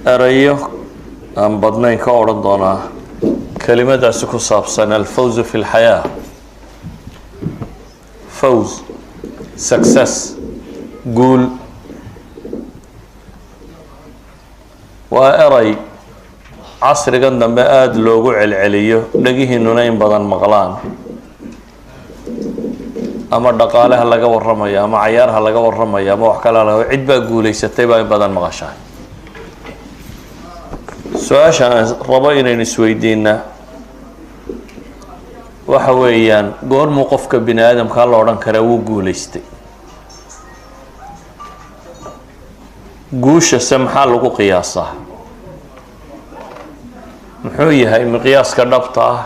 Erayo aan badnayn ka odhan doonaa kelimadaasi ku saabsan الفوز في الحياة. فوز, success, guul, waa eray casrigan dambe aada loogu celceliyo, dhegihiinuna in badan maqlaan. Ama dhaqaaleha laga warramayo, ama cayaarha laga warramayo, ama wax kale laga, cid baa guulaysatay baa in badan maqashaa. Su-aasha aan rabo inaynu isweydiinaa waxa weeyaan: goormuu qofka bini aadamkaa la odhan karaa wuu guulaystay? Guushase maxaa lagu qiyaasaa? Muxuu yahay miqyaaska dhabta ah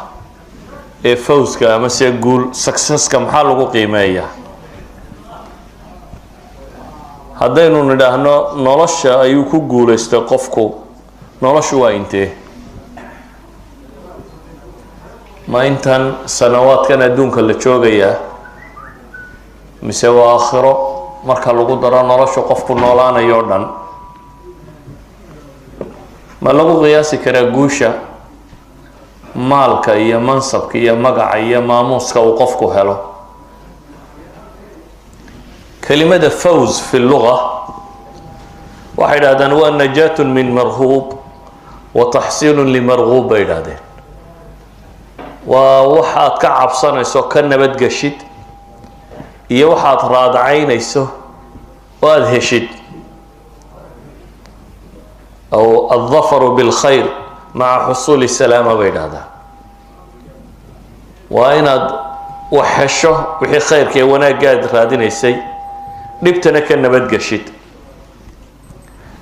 ee fawska ama se guul, successka, maxaa lagu qiimeeyaa? Haddaynu nidhaahno nolosha ayuu ku guulaystay qofku, noloshu waa intee? Ma intan sanawaadkan adduunka la joogayaa, mise waa aakhiro marka lagu daro noloshu qofku noolaanayo o dhan? Ma lagu qiyaasi karaa guusha maalka iyo mansabka iyo magaca iyo maamuuska uu qofku helo? Kelimada فوز في اللغة waxay idhahdaan waa نجاة من مرهوب وتحصيل لمرغوب bay idhahdeen. Waa waxaad ka cabsanayso ka nabadgeshid iyo waxaad raadcaynayso oo aada heshid, أو الظفر بالخير مع حصول السلامة bay idhahdaan. Waa inaad wax hesho, wixii khayrka ee wanaaggaad raadinaysay, dhibtana ka nabadgeshid.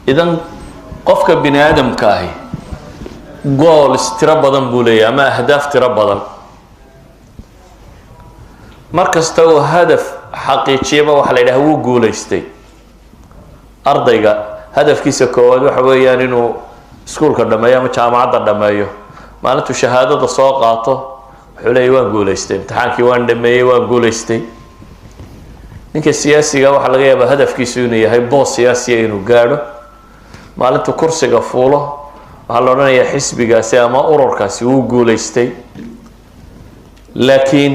Idan qofka bini aadamka ahi goals tiro badan buu leeyahay ama ahdaaf tiro badan. Mar kasta uu hadaf xaqiijiyaba waxaa la yidhaha wuu guulaystay. Ardayga hadafkiisa koowaad waxa weeyaan inuu iskuulka dhameeyo ama jaamacadda dhameeyo. Maalintuu shahaadada soo qaato wuxuu leeyahy: "Waan guulaystay, imtixaankii waan dhameeyey, waan guulaystay." Ninka siyaasiga waxaa laga yaabaa hadafkiisu inuu yahay boos siyaasiya inuu gaadho. Maalintuu kursiga fuulo waxaa la odhanayaa xisbigaasi ama ururkaasi wuu guulaystay. Laakiin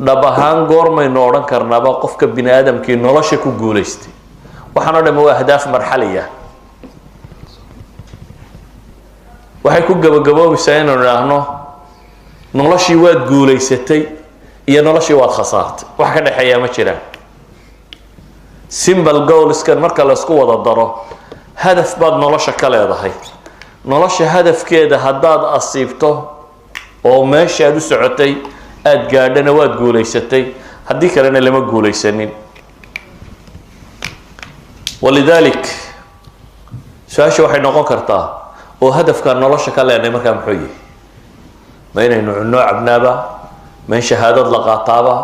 dhab ahaan goormaynu odhan karnaaba qofka bini aadamkii nolosha ku guulaystay? Waxaan o dhami waa ahdaaf marxaliya. Waxay ku gabagaboobaysaa inaynu idhaahno noloshii waad guulaysatay iyo noloshii waad khasaartay, wax ka dhexeeyaa ma jiraan. Simple goalskan marka la isku wada daro, hadaf baad nolosha ka leedahay. Nolosha hadafkeeda haddaad asiibto oo meesha aad u socotay aada gaadhana, waad guulaysatay. Haddii kalena lama guulaysanin. ولذلك su-aasha waxay noqon kartaa: oo hadafkaan nolosha ka leenahay markaa muxuu yihi? Ma inaynu cunno cabnaaba? Ma in shahaadad la qaataaba?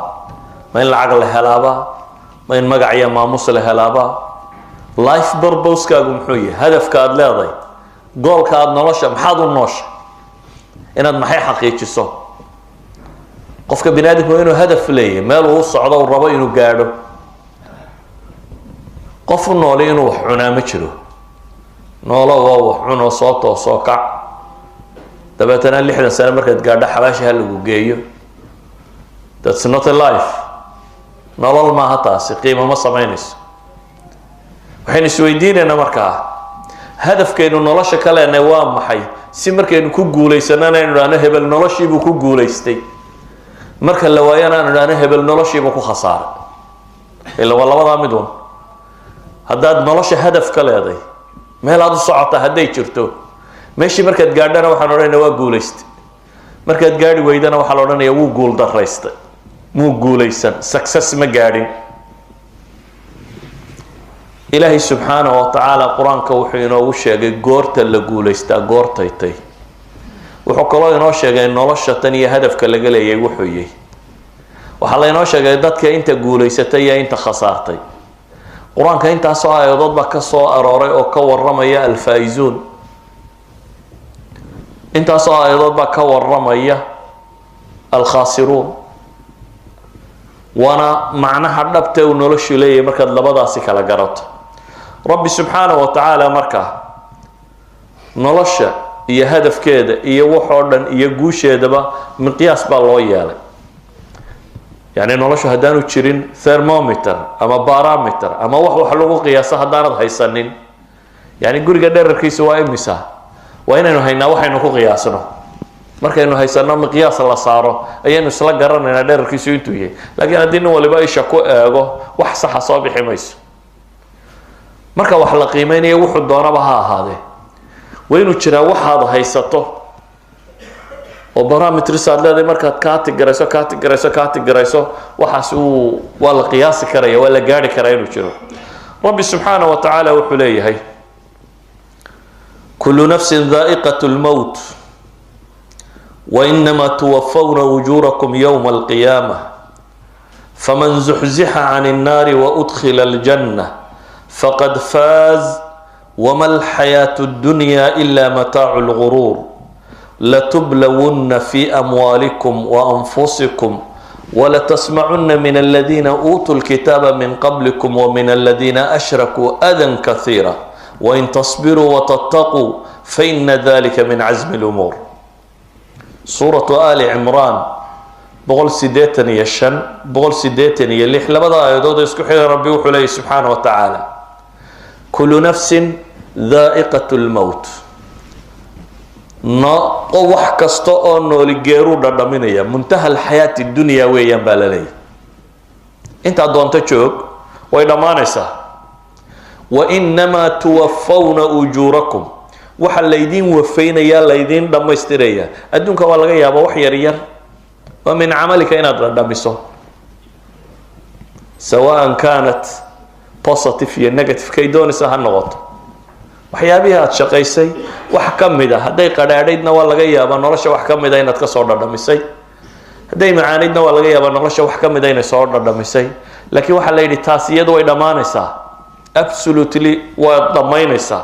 Ma in lacag la helaaba? Ma in magac iyo maamus la helaaba? Life purposekaagu muxuu yahay? Hadafka aada leedahay, goalka aada nolosha, maxaad u noosha? Inaad maxay xaqiijiso? Qofka bini aadamku waa inuu hadaf leeyahay, meel uu socdo, uu rabo inuu gaadho. Qof u nooli inuu wax cunaa ma jiro. Noolo waa wax cunoo, soo toosoo kac, dabeetana 60 sano markaad gaadho xabaasha ha lagu geeyo. That's not a life. Nolol maaha taasi, qiimo ma samaynayso. Waxaynu isweydiinaynaa markaa: hadafkaynu nolosha ka leenahay waa maxay, si markaynu ku guulaysanana aynu idhahno hebel noloshiibuu ku guulaystay, marka la waayana aanu idhahno hebel noloshiibuu ku khasaaray? Ila waa labadaa mid un. Haddaad nolosha hadaf ka leeday, meel aad u socota hadday jirto, meeshii markaad gaadhana waxaan odhanaya waa guulaystay. Markaad gaadhi weydana waxaa la odhanaya wuu guul daraystay, muu guulaysan, success ma gaadhin. Ilaahay subxaanahu wa tacaala qur-aanka wuxuu inoogu sheegay goorta la guulaystaa goortay tay. Wuxuu kaloo inoo sheegay nolosha tan iyo hadafka laga leeyay wuxuu yahy. Waxaa laynoo sheegay dadka inta guulaysatay iyo inta khasaartay. Qur-aanka intaasoo aayadood baa ka soo arooray oo ka waramaya الفائزون. Intaasoo aayadood baa ka waramaya الخاسرون. Waana macnaha dhabta uu noloshu leeyahay markaad labadaasi kala garato. Rabbi subxaanahu wa tacaala markaa Nolosha iyo hadafkeeda iyo waxoo dhan iyo guusheedaba miqyaas baa loo yeelay. Yani noloshu haddaanu jirin thermometer ama barometer ama wax lagu qiyaaso haddaanad haysanin, yani guriga dherarkiisa waa imisa, waa inaynu haynaa waxaynu ku qiyaasno. Markaynu haysano miqyaas la saaro, ayaynu isla garanaynaa dherarkiisu intuu yahay. Laakiin haddii nin waliba isha ku eego, wax saxa soo bixi mayso. Marka wax la qiimeynaya, wuxuu doonaba ha ahaadee, waa inuu jiraa waxaad haysato oo barometers aad leedahay. Markaad kaati garayso, kaati garayso, kaati garayso, waxaas uu waa la qiyaasi karaya, waa la gaari karaa inuu jiro. Rabbi subxaana wa tacaala wuxuu leeyahay: كل نفس ذائقة الموت وإنما توفون أجوركم يوم القيامة فمن زحزح عن النار وأدخل الجنة فقد فاز وما الحياة الدنيا إلا متاع الغرور. لتبلون في أموالكم وأنفسكم ولتسمعن من الذين أوتوا الكتاب من قبلكم ومن الذين أشركوا أذى كثيرا وإن تصبروا وتتقوا فإن ذلك من عزم الأمور. Suuratu Ali Cimraan, 185, 186, labada aayadood ee isku xigan, Rabbi wuxuu leeyahy subxaana wa tacaala: كل نفس ذائقة الموت. No, wax kasta oo nooli geeruu dhadhaminaya. منتهى الحياة الدنيا weeyaan baa la leeyahy. Intaad doonto joog, way dhammaanaysaa. وإنما توفون أجوركم, waxaa laydiin wafaynayaa, laydiin dhammaystiraya. Adduunka waa laga yaabaa wax yar yar oo من عملك inaad dhadhamiso, سواء كانت positive iyo negative, kay doonaysa ha noqoto. Waxyaabihii aada shaqaysay wax ka mid a, hadday qadhaadhaydna waa laga yaabaa nolosha wax ka mid a inaad kasoo dhadhamisay, hadday macaanaydna waa laga yaabaa nolosha wax ka mid a inay soo dhadhamisay. Laakiin waxaa la yidhi taas iyadu way dhammaanaysaa, absolutely waad dhammaynaysaa.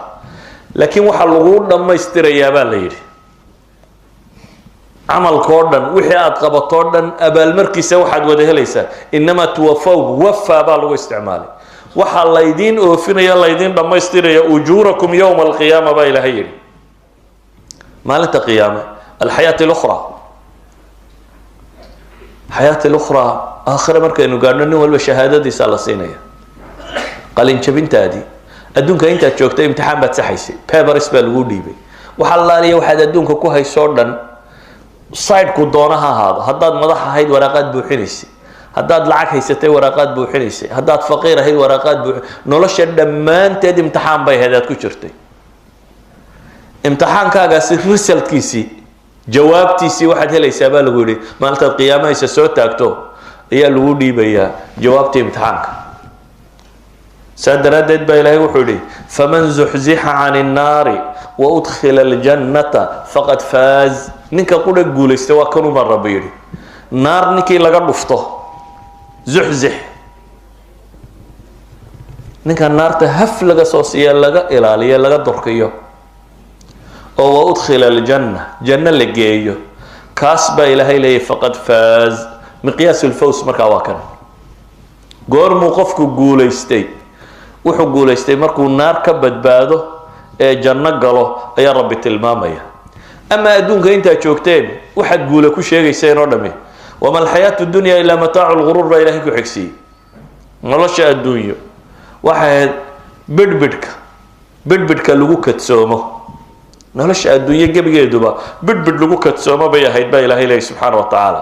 Laakiin waxaa laguu dhammaystirayaa baa la yidhi camalkoo dhan, wixii aada qabatoo dhan abaalmarkiisa waxaad wada helaysaa. إنما توفون, وفى baa lagu isticmaalay. Waxaa laydiin oofinaya, laydiin dhammaystiraya أجوركم يوم القيامة baa Ilaahay yidhi, maalinta qiyaame. الحياة الأخرى, حياة الأخرى, aakhire markaynu gaadhno, nin walba shahaadadiisa la siinaya, qalinjabintaadii. Adduunka intaad joogtay imtixaan baad saxaysay, papers baa lagu dhiibay. Wax allaaliya waxaad adduunka ku haysoo dhan, sideku doona ha ahaado, haddaad madax ahayd waraaqaad buuxinaysay, haddaad lacag haysatay waraaqaad buuxinaysay, haddaad faqiir ahayd waraaqaad buuxi. Nolosha dhammaanteed imtixaan bay ahayd aad ku jirtay. Imtixaankaagaasi resultkiisii, jawaabtiisii waxaad helaysaa baa lagu yidhi maalintaad qiyaamahaysa soo taagto ayaa lagu dhiibayaa jawaabtii imtixaanka. Saa daraaddeed baa Ilaahay wuxuu yihi: فمن زحزح عن النار وأدخل الجنة فقد فاز. Ninka qura guulaysta waa kanuma, Rabbi yidhi, naar ninkii laga dhufto. زحزح, ninka naarta haf laga soo siiya, laga ilaaliyo, laga durkiyo oo وأدخل الجنة, janno la geeyo, kaas baa Ilaahay leeyahy فقد فاز. مقياس الفوز markaa waa kan. Goormuu qofku guulaystay? Wuxuu guulaystay markuu naar ka badbaado ee janno galo, ayaa Rabbi tilmaamaya. Ama adduunka intaad joogteen waxaad guula ku sheegayseen oo dhami, وما الحياة الدنيا إلا متاع الغرور baa Ilahay ku xigsiiyey. Nolosha adduunyo waxay ahayd bidhbidhka, bidhbidhka lagu kadsoomo. Nolosha adduunyo gebigeeduba bidhbidh lagu kadsoomo bay ahayd, baa Ilahay leeyay subxaana wa tacaala.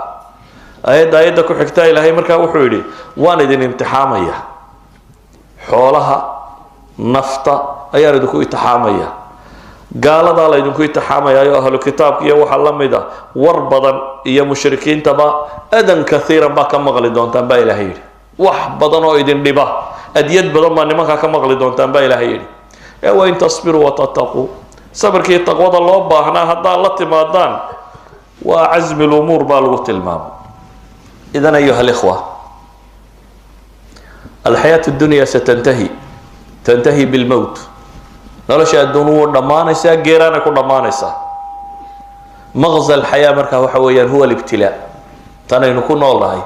Aayadda ku xigtaa, Ilaahay markaa wuxuu yidhi: waan idin imtixaamaya, xoolaha, nafta ayaan idinku imtixaamaya, gaaladaa la idinku imtixaamaya oo ahlu kitaabka iyo waxaa la mid a, war badan iyo mushrikiintaba أذى كثيرا baa ka maqli doontaan, baa Ilaahay yidhi. Wax badan oo idin dhiba, adyad badan baa nimankaa ka maqli doontaan, baa Ilaahay yidhi. Ee وإن تصبروا وتتقوا, sabirkii taqwada loo baahnaa haddaad la timaadaan, waa عزم الأمور baa lagu tilmaamay. إذن أيها الإخوة, الحياة الدنيا ستنتهي, تنتهي بالموت. Nolosha adduun wuu dhammaanaysaa, geeraanay ku dhammaanaysaa. مغزى الحياة markaa waxa weeyaan هو الابتلاء. Tanaynu ku nool nahay,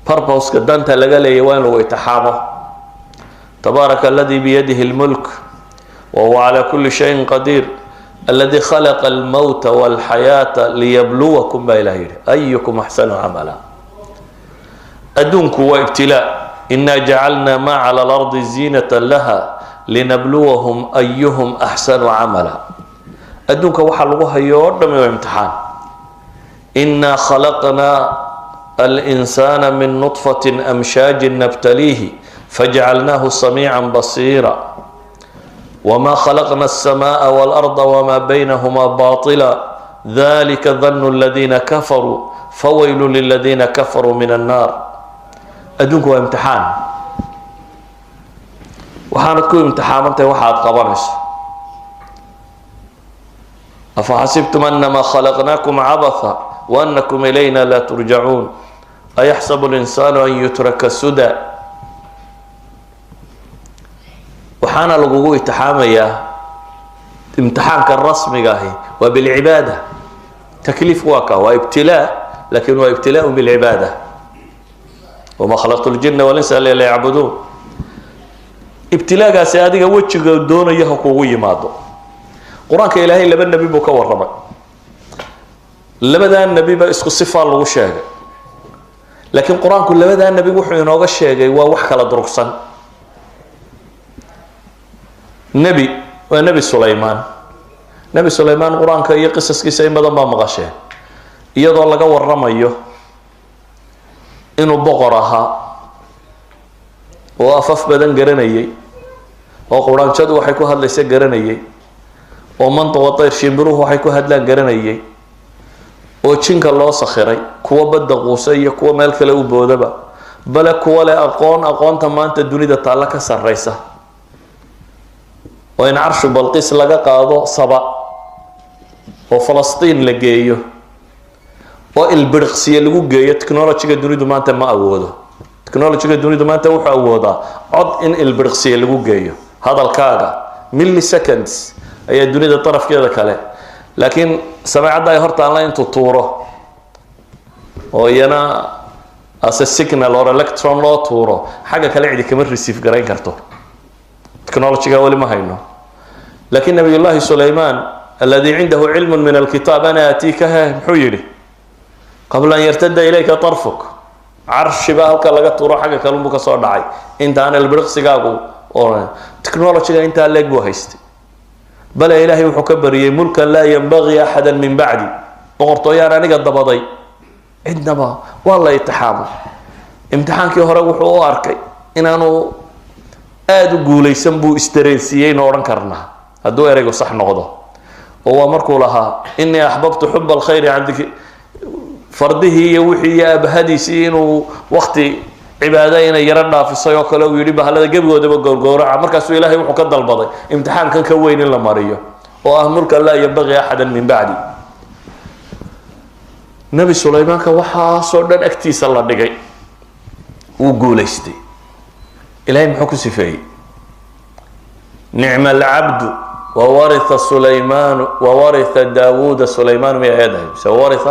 purposeka, danta laga leeyay waa in lagu itixaamo. تبارك الذي بيده الملك وهو على كل شيء قدير. الذي خلق الموت والحياة ليبلوكم baa Ilaah yidhi, أيكم أحسن عملا. Adduunku waa ibtilaa. إنا جعلنا ما على الأرض زينة لها لنبلوهم أيهم أحسن عملا. Adduunka waxaa lagu hayo o dhami waa imtixaan. إنا خلقنا الإنسان من نطفة أمشاج نبتليه فجعلناه سميعا بصيرا وما خلقنا السماء والأرض وما بينهما باطلا ذلك ظن الذين كفروا فويل للذين كفروا من النار. Adduunku waa imtixaan. Waxaanad ku imtixaamantahay waxaad qabanayso. أفحسبتم أنما خلقناكم عبثا وأنكم إلينا لا ترجعون أيحسب الإنسان أن يترك سدى. Waxaana lagugu imtixaamayaa, imtixaanka rasmiga ahi waa bilcibaada. Takliif waa ka, waa ibtilaa, lakin waa ibtilaa bilcibaada. وما خلقت الجن والإنس إلا ليعبدون. Ibtilaagaasi adiga wejiga doonaya ha kugu yimaado. Qur-aanka Ilaahay laba nebi buu ka warramay. Labadaa nebiba isku sifaa lagu sheegay, laakiin Qur-aanku labadaa nebi wuxuu inooga sheegay waa wax kala durugsan. Nebi waa Nebi Sulaymaan. Nebi Sulaymaan Qur-aanka iyo qisaskiisa in badan baa maqasheen, iyadoo laga waramayo inuu boqor ahaa oo afaf badan garanayay, oo quraanjadu waxay ku hadlaysa garanayay, oo منطق الطير, shimbiruhu waxay ku hadlaan garanayay, oo jinka loo sakhiray, kuwa badda quusa iyo kuwa meel kale u boodaba, bale kuwa leh aqoon aqoonta maanta dunida taalla ka sarreysa, oo in carshu Balqiis laga qaado Saba oo Falastiin la geeyo oo ilbiriqsiye lagu geeyo, technologyga dunidu maanta ma awoodo. Technologyga dunidu maanta wuxuu awoodaa cod in ilbiriqsiye lagu geeyo, hadalkaaga milliseconds ayaa dunida darafkeeda kale, laakiin sameecadda ay hortaanla intuu tuuro oo iyana as a signal or electron loo tuuro, xagga kale cidi kama receive garayn karto. Technologyga weli ma hayno. Laakiin Nabiyullahi Sulaymaan, الذي عنده علم من الكتاب أنا آتيك he, muxuu yidhi? قبل أن يرتد إليك طرفك. Carshi baa halka laga tuuro, xagga kalunbuu ka soo dhacay intaan ilbiriqsigaagu. Technologyga intaa leeg buu haystay, bale Ilaahay wuxuu ka bariyey ملكا لا ينبغي أحد من بعدي, boqortooyaan aniga dabaday cidnaba. Waa la imtixaamay. Imtixaankii hore wuxuu u arkay inaanu aada u guulaysan buu isdareensiiyey, nu odhan karnaa hadduu ereygu sax noqdo, oo waa markuu lahaa إني أحببت حب الخير عن ذكر. Fardihii iyo wixii iyo abahadiisii inuu wakti cibaado inay yaro dhaafisay oo kale uu yidhi bahalada gebigoodaba goorgooraca. Markaasuu Ilaahay wuxuu ka dalbaday imtixaankan ka weyn in la mariyo, oo ah ملكا لا ينبغي أحد من بعدي. Nebi Sulaymaanka waxaasoo dhan agtiisa la dhigay wuu guulaystay. Ilahay muxuu ku sifeeyey? نعم العبد وورث سليمان وورث داود سليمان. Miyay eedahay mise وورث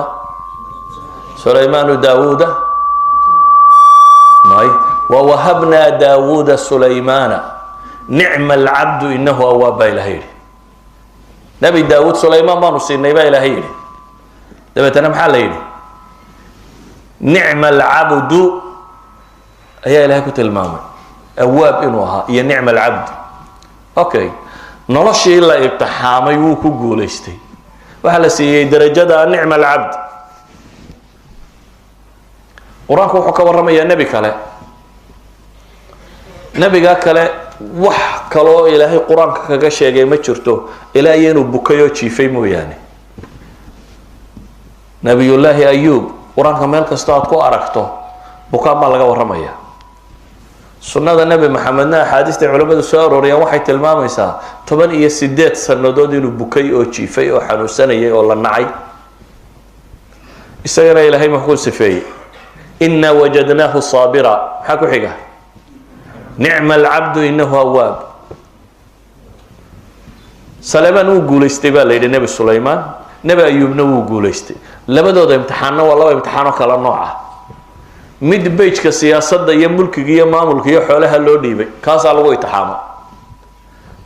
سليمان داود? May, ووهبنا داود سليمان نعم العبد إنه أواب baa Ilahay yidhi. Nebi Daawuud Sulaymaan baanu siinay baa Ilaahay yidhi. Dabeetana maxaa la yidhi? نعم العبد ayaa Ilahay ku tilmaamay, awaab inuu ahaa iyo نعم العبد. Okay, noloshii la imtixaamay wuu ku guulaystay. Waxaa la siiyey darajada نعم العبد. Qur-aanku wuxuu ka warramayaa nebi kale. Nebigaa kale wax kaloo Ilaahay Qur-aanka kaga sheegay ma jirto, ilaa iyo inuu bukay oo jiifay mooyaane. Nabiyullaahi Ayuub, Qur-aanka meel kastoo aad ku aragto bukaan baa laga warramaya. Sunnada Nebi Maxamedna, axaadiistay culimmadu soo arooriyaan, waxay tilmaamaysaa 18 sannadood inuu bukay oo jiifay oo xanuunsanayay oo la nacay. Isagana Ilaahay muxuu sifeeyey? إنا وجدناه صابرا. Maxaa ku xiga? نعم العبد إنه أواب. Sulaymaan wuu guulaystay baa la yidhi, Nebi Sulaymaan. Nebi Ayuubna wuu guulaystay. Labadooda imtixaanna waa laba imtixaanoo kala nooc ah. Mid bejka siyaasadda iyo mulkiga iyo maamulka iyo xoolaha loo dhiibay, kaasaa lagu imtixaamay.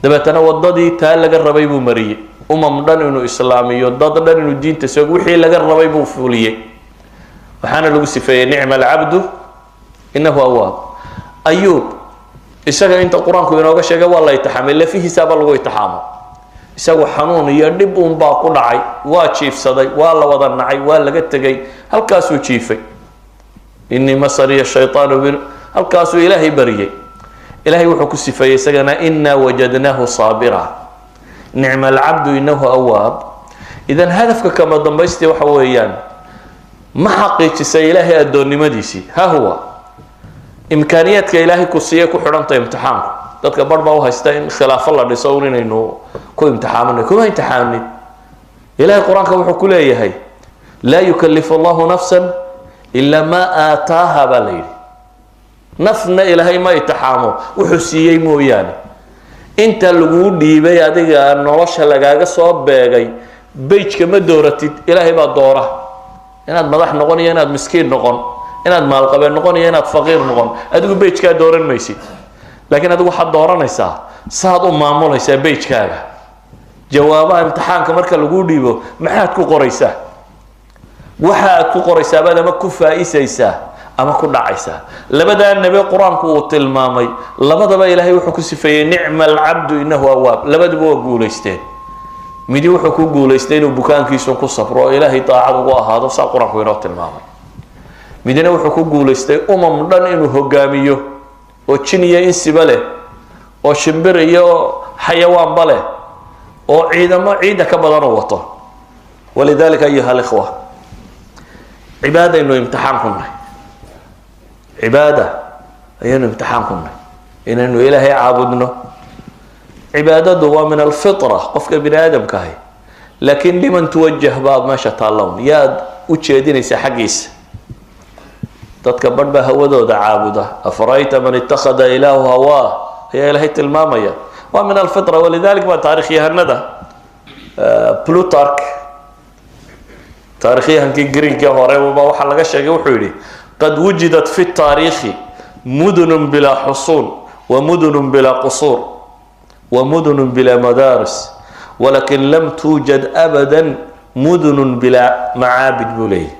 Dabeetana waddadii taa laga rabay buu mariyey. Umam dhan inuu islaamiyo, dad dhan inuu diinta soo, wixii laga rabay buu fuliyey. Waxaana lagu sifeeyey "نعم العبد إنه أواب". Ayuub isaga inta Qur-aanku inooga sheegay waa la itixaamay, lafihiisaaba lagu itixaamo. Isagu xanuun iyo dhib uun baa ku dhacay, waa jiifsaday, waa la wada nacay, waa laga tegay, halkaasuu jiifay. "إني مسني الشيطان ب", halkaasuu Ilaahay bariyey. Ilahay wuxuu ku sifeeyey isagana "إنا وجدناه صابرا نعم العبد إنه أواب". Idan hadafka kama dambaystii waxa weeyaan, ma xaqiijisay Ilaahay addoonnimadiisii? Ha huwa imkaaniyaadka Ilaahay ku siiyay ku xidhanta imtixaanku. Dadka bar baa u haysta in khilaafo la dhiso un inaynu ku imtixaamanay. Kuma imtixaanin. Ilahay Qur-aanka wuxuu ku leeyahay "لا يكلف الله نفسا إلا ما آتاها" baa la yidhi. Nafna Ilaahay ma itixaamo wuxuu siiyey mooyaane. Inta laguu dhiibay, adiga nolosha lagaaga soo beegay, page-ka ma dooratid, Ilaahay baa doora. Inaad madax noqon iyo inaad miskiin noqon, inaad maalqabeen noqon iyo inaad faqiir noqon, adigu page-kaa dooran maysid. Laakiin adigu waxaad dooranaysaa saad u maamulaysaa page-kaaga. Jawaabaha imtixaanka marka laguu dhiibo, maxaad ku qoraysaa? Waxa aad ku qoraysaa baad ama ku faa-isaysaa ama ku dhacaysaa. Labadaa nebi Qur-aanku uu tilmaamay, labadaba Ilaahay wuxuu ku sifeeyey "نعم العبد إنه أواب". Labaduba waa guulaysteen. Midi wuxuu ku guulaystay inuu bukaankiisu ku sabro oo Ilaahay daacad ugu ahaado, saa Qur-aanku inoo tilmaamay. Midina wuxuu ku guulaystay umam dhan inuu hogaamiyo, oo jin iyo insiba leh, oo shimbir iyo xayawaanba leh, oo ciidamo ciidda ka badan uu wato. ولذلك أيها الإخوة, cibaadaynu imtixaan ku nahay, cibaada ayaynu imtixaan ku nahay, inaynu Ilaahay caabudno. Cibaadadu waa من الفطرة qofka bini aadamkahay, laakiin لمن توجه baa meesha taallown. Yaad u jeedinaysaa xaggiisa? Dadka badh baa hawadooda caabuda. "أفرأيت من اتخذ إلهه هواه" ayaa Ilaahay tilmaamaya. Waa من الفطرة. ولذلك baa taarikhyahanada, Plutarch, taarikhyahankii Greega hore, ba waxaa laga sheegay wuxuu yihi: "قد وجدت في التاريخ مدن بلا حصون ومدن بلا قصور ومدن بلا مدارس ولكن لم توجد أبدا مدن بلا معابد" buu leeyahy.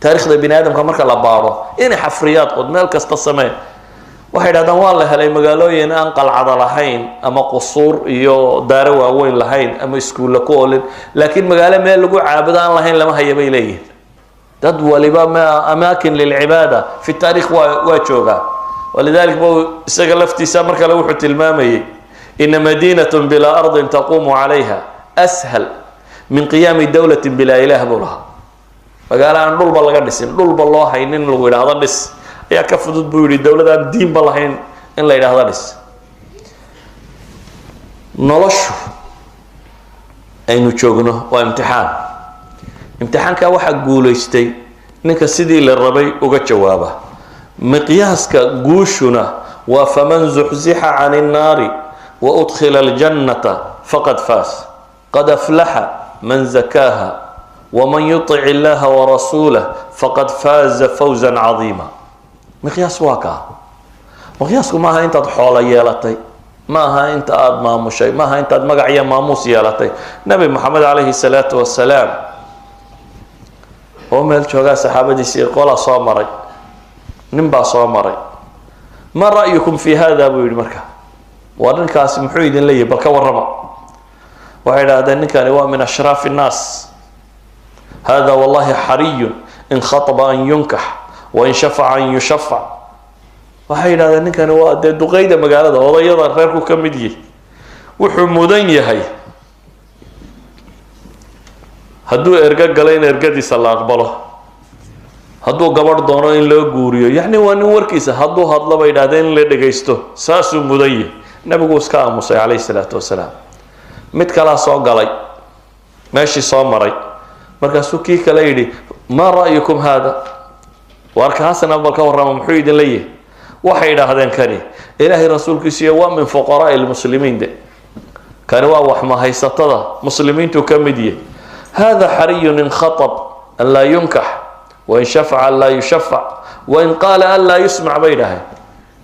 Taarikhda bini aadamka marka la baaro, inay xafriyaad qod meel kasta samee, waxay dhahdaan waa la helay magaalooyin aan qalcado lahayn ama qusuur iyo daaro waaweyn lahayn ama iskuulla ku olin, laakiin magaalo meel lagu caabudo aan lahayn lama haya, bay leeyihin. Dad waliba ma أماكن للعبادة في التاريخ waa joogaa. ولذلك ba isaga laftiisa mar kale wuxuu tilmaamayay: "إن مدينة بلا أرض تقوم عليها أسهل من قيام دولة بلا إله" buu lahaa. Magaalo aan dhulba laga dhisin, dhulba loo haynin, lagu yidhaahdo dhis, ayaa ka fudud, buu yihi, dowlad aan diinba lahayn in la yidhaahdo dhis. Noloshu aynu joogno waa imtixaan. Imtixaanka waxaa guulaystay ninka sidii la rabay uga jawaaba. Miqyaaska guushuna waa "فمن زحزح عن النار وأدخل الجنة فقد فاز قد أفلح من زكاها ومن يطع الله ورسوله فقد فاز فوزا عظيما". Miqyaas waa kaa. Miqyaasku maaha intaad xoolo yeelatay, ma aha inta aada maamushay, maaha intaad magac iyo maamuus yeelatay. Nabi Moxamed عليه الصلاة والسلام oo meel joogaa, saxaabadiisii qola soo maray, nin baa soo maray. "ما رأيكم في هذا?" buu yihi. Marka waa ninkaasi muxuu idin leeyahy? Bal ka warrama. Waxay idhahdeen: "Ninkani waa من أشراف الناس. هذا والله حري إن خطب أن ينكح وإن شفع أن يشفع." Waxay yidhahdeen: "Ninkani waa dee duqeyda magaalada, odayada reerku ka mid yihi. Wuxuu mudan yahay hadduu ergo galo in ergadiisa la aqbalo, hadduu gabadh doono in loo guuriyo. Yacni waa nin warkiisa hadduu hadlo," bay yidhahdeen, "in la dhegaysto. Saasuu mudan yahay." Nabigu iska aamusay عليه الصلاة والسلام. Mid kalaa soo galay meeshii, soo maray. Markaasuu kii kale yidhi: "ما رأيكم هذا?" Waar kaasna bal ka warrama, muxuu idin leeyahay? Waxay idhaahdeen: "Kani, Ilaahay rasuulkiisiiyo, waa من فقراء المسلمين. De kani waa wax mahaysatada muslimiintu ka mid yahay. هذا حري إن خطب أن لا ينكح وإن شفع أن لا يشفع وإن قال أن لا يسمع" bay idhaaheen.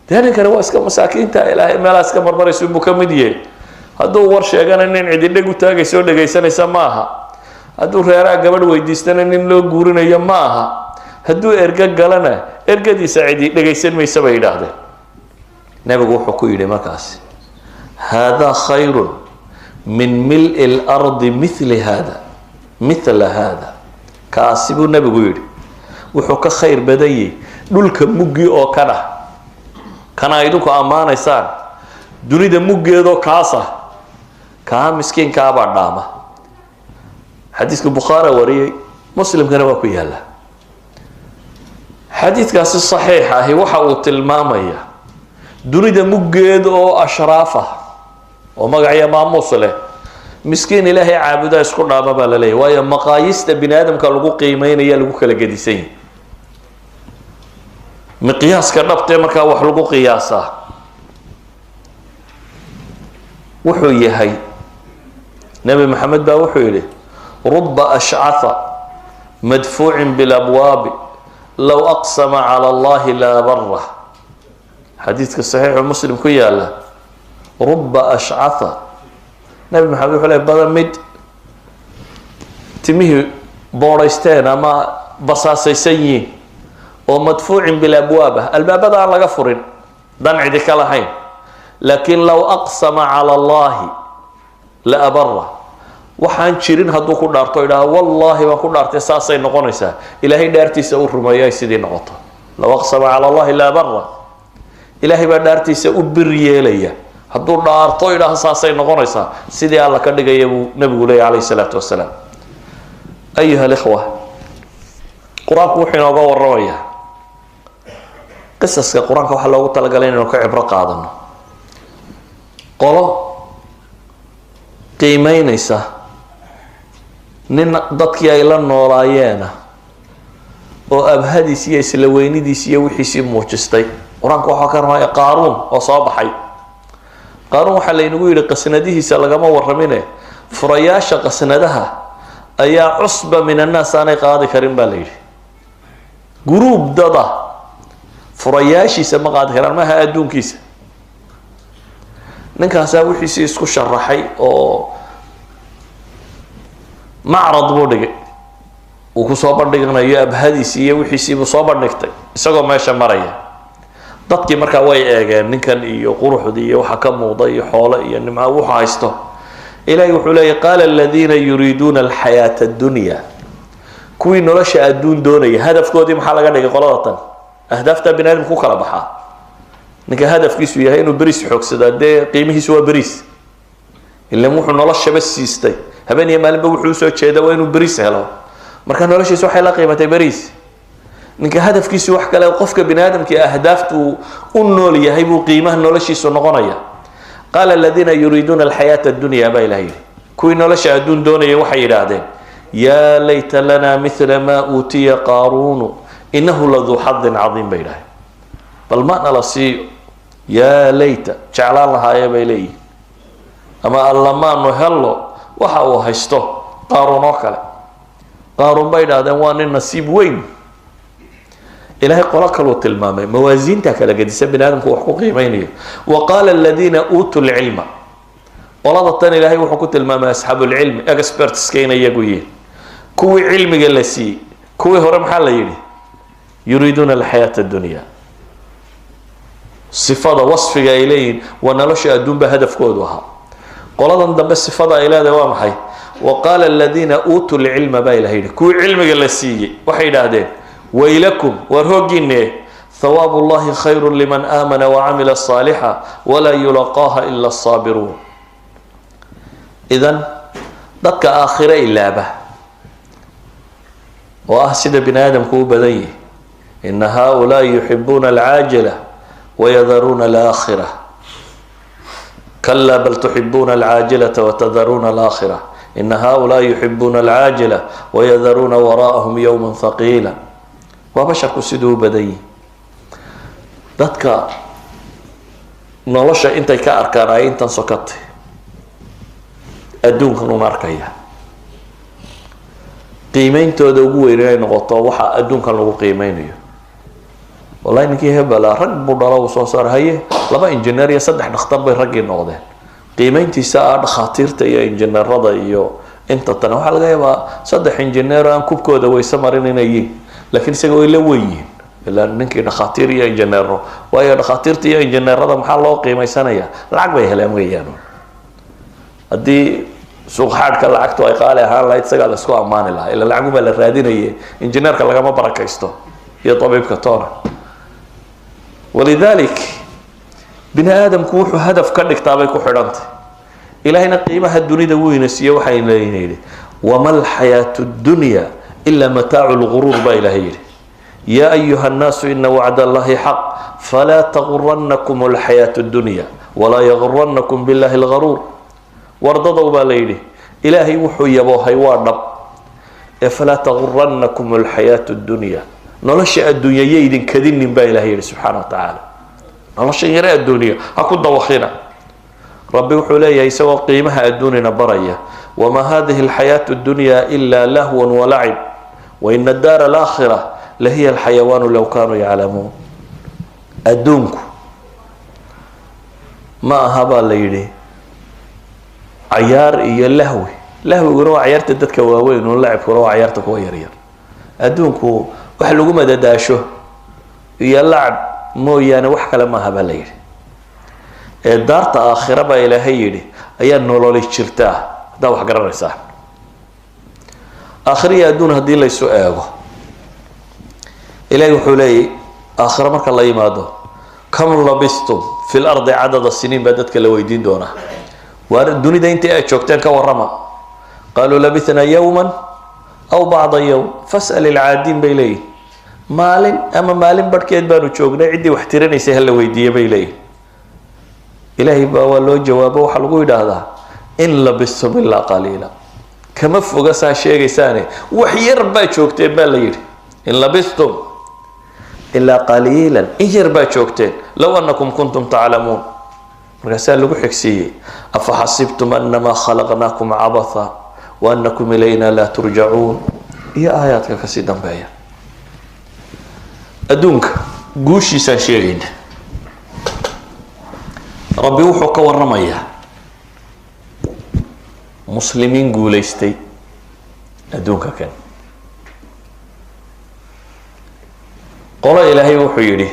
Dee ninkani waa iska masaakiinta Ilaahay meelaa iska marmaraysa buu ka mid yahay. Hadduu war sheegana, nin cididheg u taagaysa oo dhegaysanaysa ma aha. Hadduu reeraha gabadh weydiistana, nin loo guurinayo ma aha. Hadduu ergo galana, ergadiisa cidi dhegaysan maysa, bay yidhaahdeen. Nebigu wuxuu ku yidhi markaasi: "Haadaa خير من ملء الأرض مثل هذا مثل هذا." Kaasi buu nebigu yidhi wuxuu ka khayr badanyay dhulka muggi oo kana kana idinku ammaanaysaan, dunida muggeedoo kaasa, kaa miskiinkaabaa dhaama. Xadiiska Bukhaara wariyey, Muslimkana waa ku yaalla. Xadiidkaasi saxiix ahi waxa uu tilmaamaya dunida muggeed oo ashraaf ah oo magacyo maamuus leh, miskiin Ilaahay caabudaa isku dhaama baa la leeyahy, waayo maqaayista bini aadamka lagu qiimeynaya lagu kala gedisan yahy. Miqyaaska dhabtee markaa wax lagu qiyaasaa wuxuu yahay, Nebi Maxamed baa wuxuu yidhi: "رب أشعث مدفوع بالأبواب لو أقسم على الله لأبره." Xadiidka saxiixu Muslim ku yaala. رب أشعث, Nebi Maxamed wuxuu ley, badan mid timihii boodhaysteen ama basaasaysan yihiin oo مدفوع بالأبواب ah, albaabada aan laga furin, dan cidi ka lahayn, laakiin لو أقسم على الله لأبره, waxaan jirin hadduu ku dhaarto, idhaha "Wallaahi baan ku dhaartay, saasay noqonaysaa," Ilaahay dhaartiisa u rumeeyo, ay sidii noqoto. لو أقسم على الله لأبره, Ilaahay baa dhaartiisa u bir yeelaya. Hadduu dhaarto, idhaha "Saasay noqonaysaa," sidii Alla ka dhigaya buu nabigu leeyay عليه الصلاة والسلام. أيها الإخوة, qur-aanku wuxuu inooga waramayaa, qisaska qur-aanka waxaa loogu talagalay inaynu ka cibro qaadano, qolo qiimeynaysa nin dadkii ay la noolaayeena oo abhadiis iyo isla weynidiis iyo wixiisii muujistay. Qur-aanku waxaa ka ramaya Qaaruun oo soo baxay. Qaaruun waxaa laynagu yidhi, qasnadihiisa lagama warramine, furayaasha qasnadaha ayaa عصبة من الناس aanay qaadi karin baa la yidhi. Guruub dada furayaashiisa ma qaadi karaan, maaha adduunkiisa. Ninkaasaa wixiisii isku sharaxay oo macrad buu dhigay uu kusoo bandhiganayo abhadiisii iyo wixiisiibuu soo bandhigtay isagoo meesha maraya. Dadkii markaa way eegeen ninkan iyo quruxdii iyo waxa ka muuqda iyo xoolo iyo nimca wuxu haysto. Ilahay wuxuu leeyay: قال الذين يريدون الحياة الدنيا, kuwii nolosha adduun doonaya. Hadafkoodii maxaa laga dhigay? Qolada tan ahdaafta bini aadamka ku kala baxaa, ninka hadafkiisu yahay inuu beriis xoogsadaa, dee qiimihiisu waa beriis, ilan wuxuu noloshaba siistay, habeen iyo maalinba wuxuu usoo jeeda waa inuu beriis helo. Marka noloshiisa waxay la qiimatay beriis. Ninka hadafkiisu wax kale, qofka bini aadamkii ahdaaftu u nool yahay buu qiimaha noloshiisu noqonaya. قال الذين يريدون الحياة الدنيا baa Ilaha yidhi, kuwii nolosha adduun doonayay waxay yidhaahdeen: "يا ليت لنا مثل ما أوتي قارون إنه لذو حظ عظيم," bay yidhahdeen. Bal ma nala siiyo, يا ليت, jeclaan lahaaye bay leeyihin, ama alla maanu hello waxa uu haysto Qaaruun oo kale. Qaaruun bay idhahdeen waa nin nasiib weyn. Ilahay qolo kaluu tilmaamay, mawaasiinta kala gedisa bini aadamku wax ku qiimeynayo. وقال الذين أوتوا العلم, qolada tan Ilaahay wuxuu ku tilmaamay أصحاب العلم, expertska inay iyagu yihiin kuwii cilmiga la siiyey. Kuwii hore maxaa la yidhi? يريدون الحياة الدنيا, sifada wasfiga ay leeyihiin waa nolosha adduunba hadafkoodu ahaa. Qoladan dambe sifada ay leedahay waa maxay? وقال الذين أوتوا العلم baa Ilahay yidhi, kuwii cilmiga la siiyey waxay yidhaahdeen: "ويلكم," waar hooggiine, "ثواب الله خير لمن آمن وعمل صالحا ولا يلقاها إلا الصابرون." Idan dadka aakhire ilaaba oo ah sida bini aadamku u badan yihi, إن هؤلاء يحبون العاجلة ويذرون الآخرة، كلا بل تحبون العاجلة وتذرون الآخرة، إن هؤلاء يحبون العاجلة ويذرون وراءهم يوما ثقيلا. Waa basharku siduu u badan yihi, dadka nolosha intay ka arkaan ay intan sokatay adduunkan un arkaya, qiimeyntooda ugu weyn inay noqoto waxa adduunkan lagu qiimeynayo. Wallahi ninkii hebela rag buu dhalo, uu soo saar haye, laba engineer iyo saddex dhakhtar bay raggii noqdeen. Qiimeyntiisa ah dhakhaatiirta iyo injineerada iyo inta tan, waxaa laga yaabaa saddex injineer aan kubkooda weyse marin inay yihiin, laakiin isaga way la weyn yihiin, ilaa ninkii dhakhaatiir iyo injineero. Waayo, dhakhaatiirta iyo injineerada maxaa loo qiimeysanaya? Lacag bay heleen weeyaan. Haddii suuq xaadhka lacagtu ay qaali ahaan lahayd, isagaa la isku ammaani lahaa, ila lacagunbaa la raadinaye. Injineerka lagama barakaysto iyo tabiibka toona. ولذلك bini aadamku wuxuu hadaf ka dhigtaa bay ku xidhantay. Ilahayna qiimaha dunida weyna siiye. Waxayna yidhi: وما الحياة الدنيا إلا متاع الغرور baa Ilahay yidhi. يا أيها الناس إن وعد الله حق فلا تغرنكم الحياة الدنيا ولا يغرنكم بالله الغرور. Wardadow, baa la yidhi, Ilaahay wuxuu yaboohay waa dhab ee فلا تغرنكم الحياة الدنيا, nolosha adduunya yaydin kadinin, baa Ilahay yidhi subxaana wa tacaala. Nolosha yare adduunya ha ku dawakina. Rabbi wuxuu leeyahay, isagoo qiimaha adduunina baraya: وما هذه الحياة الدنيا إلا لهو ولعب وإن الدار الآخرة لهي الحيوان لو كانوا يعلمون. Adduunku ma aha, baa la yidhi, cayaar iyo lahwi. Lahwiguna waa cayaarta dadka waaweyn un, lacibkuna waa cayaarta kuwa yaryar. Adduunku wax lagu madadaasho iyo lacab mooyaane wax kale maaha, baa la yidhi. Ee daarta aakhira, baa Ilaahay yidhi, ayaa nololi jirtaa haddaa wax garanaysaa. Aakhira iyo adduun haddii laysu eego, Ilahay wuxuu leeyay, aakhiro marka la yimaado: كم لبثتم في الأرض عدد سنين, baa dadka la weydiin doonaa. Waar dunida intii aad joogteen ka warrama. قالوا لبثنا يوما أو بعض يوم فاسأل العادين, bay leeyihin. Maalin ama maalin barhkeed baanu joognay, ciddii wax tirinaysay hala weydiiye, bay leeyihin. Ilaahay baa waa loo jawaabo, waxaa lagu yidhaahdaa: إن لبثتم إلا قليلا. Kama foga saa sheegaysaane, wax yar baa joogteen, baa la yidhi. إن لبثتم إلا قليلا, in yar baa joogteen. لو أنكم كنتم تعلمون. Markaasaa lagu xigsiiyey: أفحسبتم أنما خلقناكم عبثا وأنكم إلينا لا ترجعون, iyo aayaadka kasii dambeeya. Adduunka guushiisaan sheegayna, Rabbi wuxuu ka waramayaa muslimiin guulaystay adduunka kan. Qolo Ilaahay wuxuu yidhi: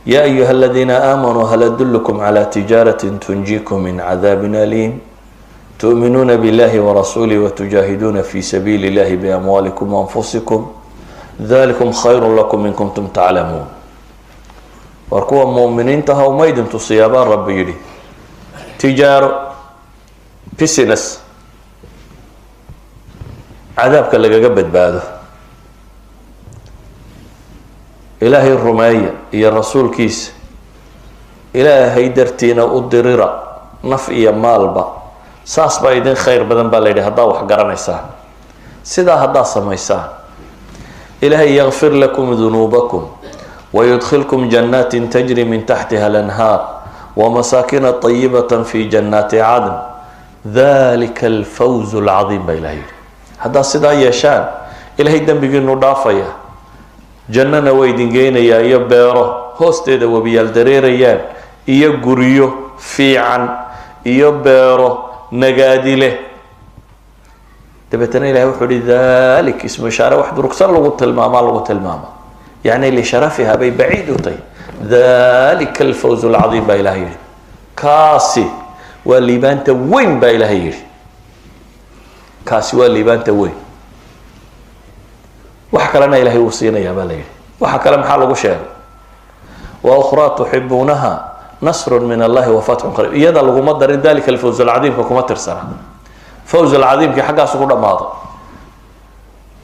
يا أيها الذين آمنوا هل أدلكم على تجارة تنجيكم من عذاب أليم تؤمنون بالله ورسوله وتجاهدون في سبيل الله بأموالكم وأنفسكم ذلكم خير لكم إن كنتم تعلمون. War kuwa mu'miniintaha, umaydin tusiyaa, baa Rabbi yidhi, tijaaro, business cadaabka lagaga badbaado? Ilaahay rumeeya iyo rasuulkiisa, Ilaahay dartiina u dirira naf iyo maalba, saas baa idin khayr badan, baa la yidhi, haddaa wax garanaysaan. Sidaa haddaa samaysaan, Ilaahay يغفر لكم ذنوبكم ويدخلكم جنات تجري من تحتها الأنهار ومساكن طيبة في جنات عدن ذلك الفوز العظيم, baa Ilahay yidhi. Haddaa sidaa yeeshaan, Ilahay dembigiinu dhaafaya, jannana waa idin geynayaa, iyo beero hoosteeda webiyaal dareerayaan, iyo guryo fiican, iyo beero nagaadi leh. Dabeetana Ilahay wuxuu uhi: ذلك, ismu ishaare wax durugsan lagu tilmaamaa, lagu tilmaama yacni لشرفها bay baciid u tahay. ذلك الفوز العظيم, baa Ilahay yidhi. Kaasi waa liibaanta weyn, baa Ilahay yidhi. Kaasi waa liibaanta weyn. Wax kalena Ilahay wuu siinayaa, baa la yidhi. Waxa kale maxaa lagu sheegay? وأخرى تحبونها نصر من الله وفتح قريب. Iyada laguma darin ذلك الفوز العظيم ka, kuma tirsana. فوز العظيم kii xaggaasu ku dhammaaday.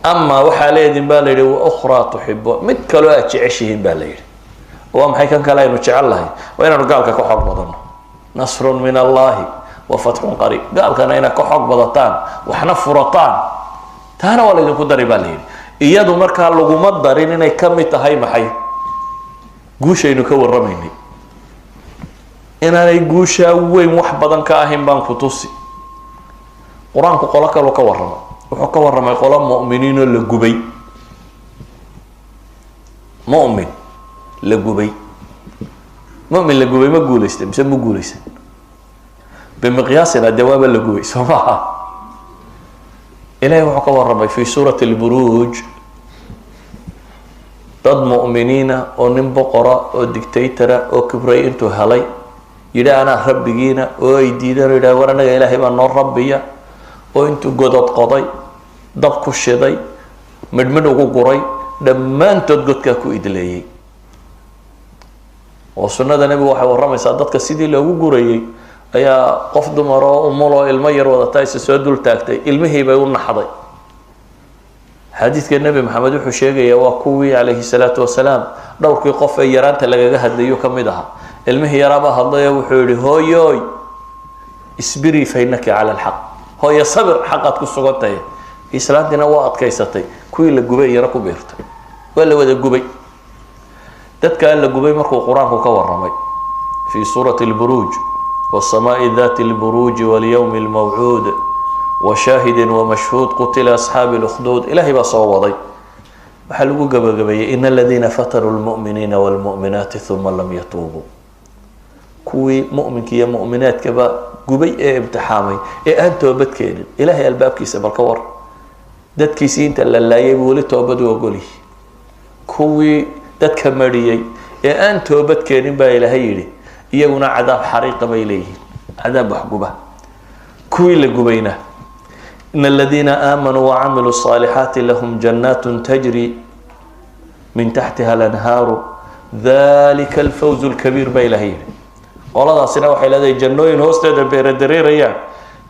Ama waxaa leedin, baa la yidhi, وأخرى تحبون, mid kaloo aad jeceshihiin, baa la yidhi. Waa maxay kan kale aynu jecel lahay? Waa inaanu gaalka ka xoog badanno. نصر من الله وفتح قريب, gaalkana inaad ka xoog badataan, waxna furataan, taana waa laydinku dari, baa la yidhi. Iyadu markaa laguma darin inay ka mid tahay maxay guushaynu ka warramaynay. Inaanay guushaa weyn wax badan ka ahayn baan ku tusi. Qur-aanku qolo kaluu ka warramo. Wuxuu ka warramay qolo mu'miniinoo la gubay. Mu'min la gubay, mu'min la gubay ma guulaystay mise ma guulaysan? Bimiqyaasina dee waaba la gubay, soo maaha? Ilahay wuxuu ka warramay fi suurati Lburuuj dad mu'miniina oo nin boqora oo dictatora oo kibray intuu helay yidhi anaa rabbigiina, oo ay diideen oo yidhaha war anaga Ilaahay baa noo rabbiya, oo intuu godod qoday, dab ku shiday, midhmidh ugu guray, dhammaantood godkaa ku idleeyey. Oo sunnada Nebigu waxay warramaysaa dadka sidii loogu gurayey ayaa qof dumar oo umuloo ilmo yar wadata isa soo dul taagtay, ilmihii bay u naxday. Xadiidka Nebi Maxamed wuxuu sheegayaa waa kuwii calayhi salaatu wasalaam dhowrkii qof ee yaraanta lagaga hadlayu ka mid ahaa. Ilmihii yaraabaa hadlayo, wuxuu yihi: "Hooyoy, اصبري فإنك على الحق." Hooyo, sabir, xaqaad ku sugan tahay. Islaantiina waa adkaysatay. Kuwii la gubay iyana ku biirtay, waa la wada gubay. Dadkaa la gubay markuu Qur-aanku ka warramay fi suurati Lburuuj: والسماء ذات البروج واليوم الموعود وشاهد ومشهود قتل أصحاب الأخدود. Ilahay baa soo waday, waxaa lagu gabagabeeyey: إن الذين فتنوا المؤمنين والمؤمنات ثم لم يتوبوا. Kuwii mu'minka iyo mu'minaadkaba gubay ee imtixaamay ee aan toobad keenin Ilahay albaabkiisa. Bal ka war, dadkiisii inta la laayay buu weli toobad u ogolyihi. Kuwii dadka mariyey ee aan toobad keenin baa Ilaahay yidhi iyaguna cadaab xariiqa bay leeyihiin, cadaab waxguba. Kuwii la gubayna: إن الذين آمنوا وعملوا الصالحات لهم جنات تجري من تحتها الأنهار ذلك الفوز الكبير baa Ilahay yidhi. Qoladaasina waxay leedahay jannooyin hoosteeda beera dareerayaan,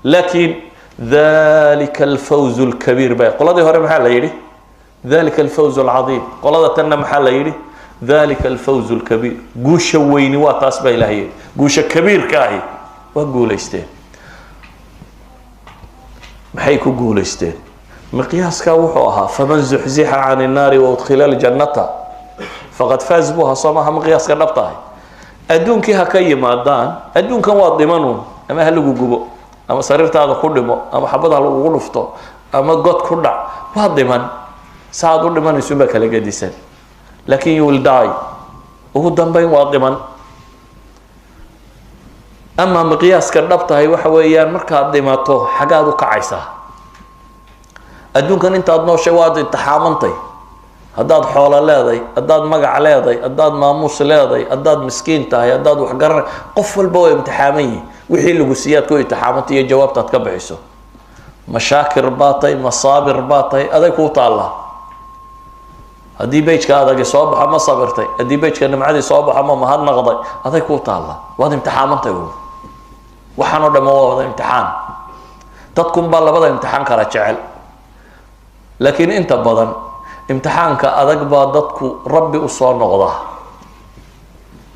laakiin ذلك الفوز الكبير ba. Qoladii hore maxaa la yidhi? ذلك الفوز العظيم. Qolada tanna maxaa la yidhi? ذلك الفوز الكبير. Guusha weyni waa taas baa Ilahay yidhi. Guusha kabiirka ahi waa guulaysteen. Maxay ku guulaysteen? Miqyaaskaa wuxuu ahaa فمن زحزح عن النار وأدخل الجنة فقد فاز buu ahaa, soo maaha? Miqyaaska dhabta ahi adduunkii ha ka yimaadaan, adduunkan waa dhimanuun, ama ha lagu gubo, ama sariirtaada ku dhimo, ama xabad ha lagugu dhufto, ama god ku dhac, waa dhiman. Saaad u dhimanaysun baa kala gedisan, laakin you will die. Ugu dambeyn waa dhiman. Ama miqyaaska dhab tahay waxa weeyaan markaad dhimato xagaad u kacaysaa. Adduunkan intaad nooshay waad imtixaamantay. Haddaad xoolo leeday, haddaad magac leeday, haddaad maamuus leeday, haddaad miskiin tahay, haddaad waxgaran, qof walba waa imtixaaman yihi. Wixii lagu siiyaad ku imtixaamantay iyo jawaabtaad ka bixiso. Ma shaakir baa tahay, ma saabir baa tahay, aday kuu taallaa. Haddii page-ka adagi soo baxo, ma sabirtay? Haddii page-ka nimcadii soo baxo, ma mahadnaqday? Aday kuu taallaa. Waad imtixaamantay uun. Waxaan oo dhama waa wada imtixaan. Dadkun baa labada imtixaan kala jecel, laakiin inta badan imtixaanka adag baa dadku Rabbi usoo noqda.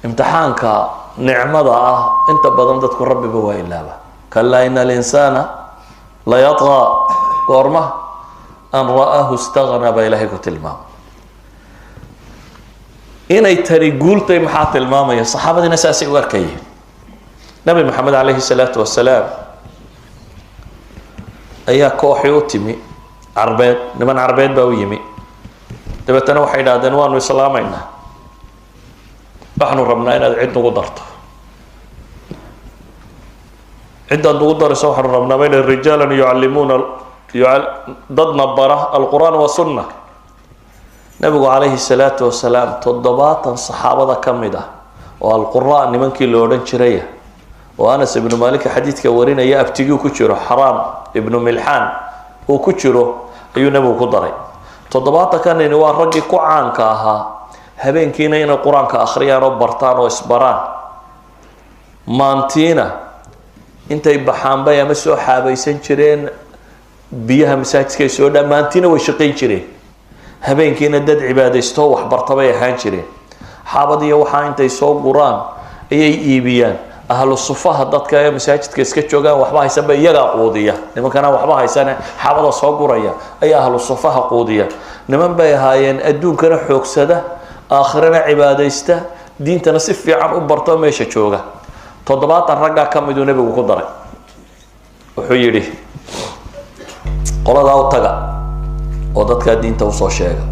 Imtixaanka nicmada ah inta badan dadku Rabbiba waa ilaaba. كلا إن الإنسان ليطغى. Goorma? أن رآه استغنى baa Ilahay ku tilmaamay. Inay tani guultay maxaa tilmaamaya? Saxaabadiina saasay u arkayeen. Nabi Maxamed calayhi salaatu wasalaam ayaa kooxii u timi Carbeed, niman Carbeed baa u yimi. Dabeetana waxay idhahdeen: "Waanu islaamaynaa, waxaanu rabnaa inaad cid nagu darto. Ciddaad nagu darayso waxaanu rabnaa," bay dhaheen, "رجالا يعلمون," dadna bara القرآن والسنة. Nabigu calayhi salaatu wasalaam 70 saxaabada ka mid ah oo alqura nimankii la odhan jiraya, oo Anas ibnu Maalika xadiidka warinaya abtigii ku jiro, Xaraam ibnu Milxaan uu ku jiro, ayuu Nebigu ku daray. 70-ka nini waa raggii ku caanka ahaa habeenkiina inay Qur-aanka akhriyaan oo bartaan oo isbaraan, maantiina intay baxaan bay ama soo xaabaysan jireen biyaha masaajidka ay soo dhaa. Maantiina way shaqayn jireen, habeenkiina dad cibaadaystoo waxbarta bay ahaan jireen. Xaabad iyo waxaa intay soo guraan ayay iibiyaan. Ahlu sufaha, dadka ee masaajidka iska joogaan waxba haysanba, iyagaa quudiya. Nimankana waxba haysane xaabada soo guraya ayaa ahlu sufaha quudiya. Niman bay ahaayeen adduunkana xoogsada, aakhirana cibaadaysta, diintana si fiican u barto, meesha jooga. 70 raggaa ka miduu Nebigu ku daray. Wuxuu yidhi: "Qoladaa u taga oo dadkaa diinta usoo sheega."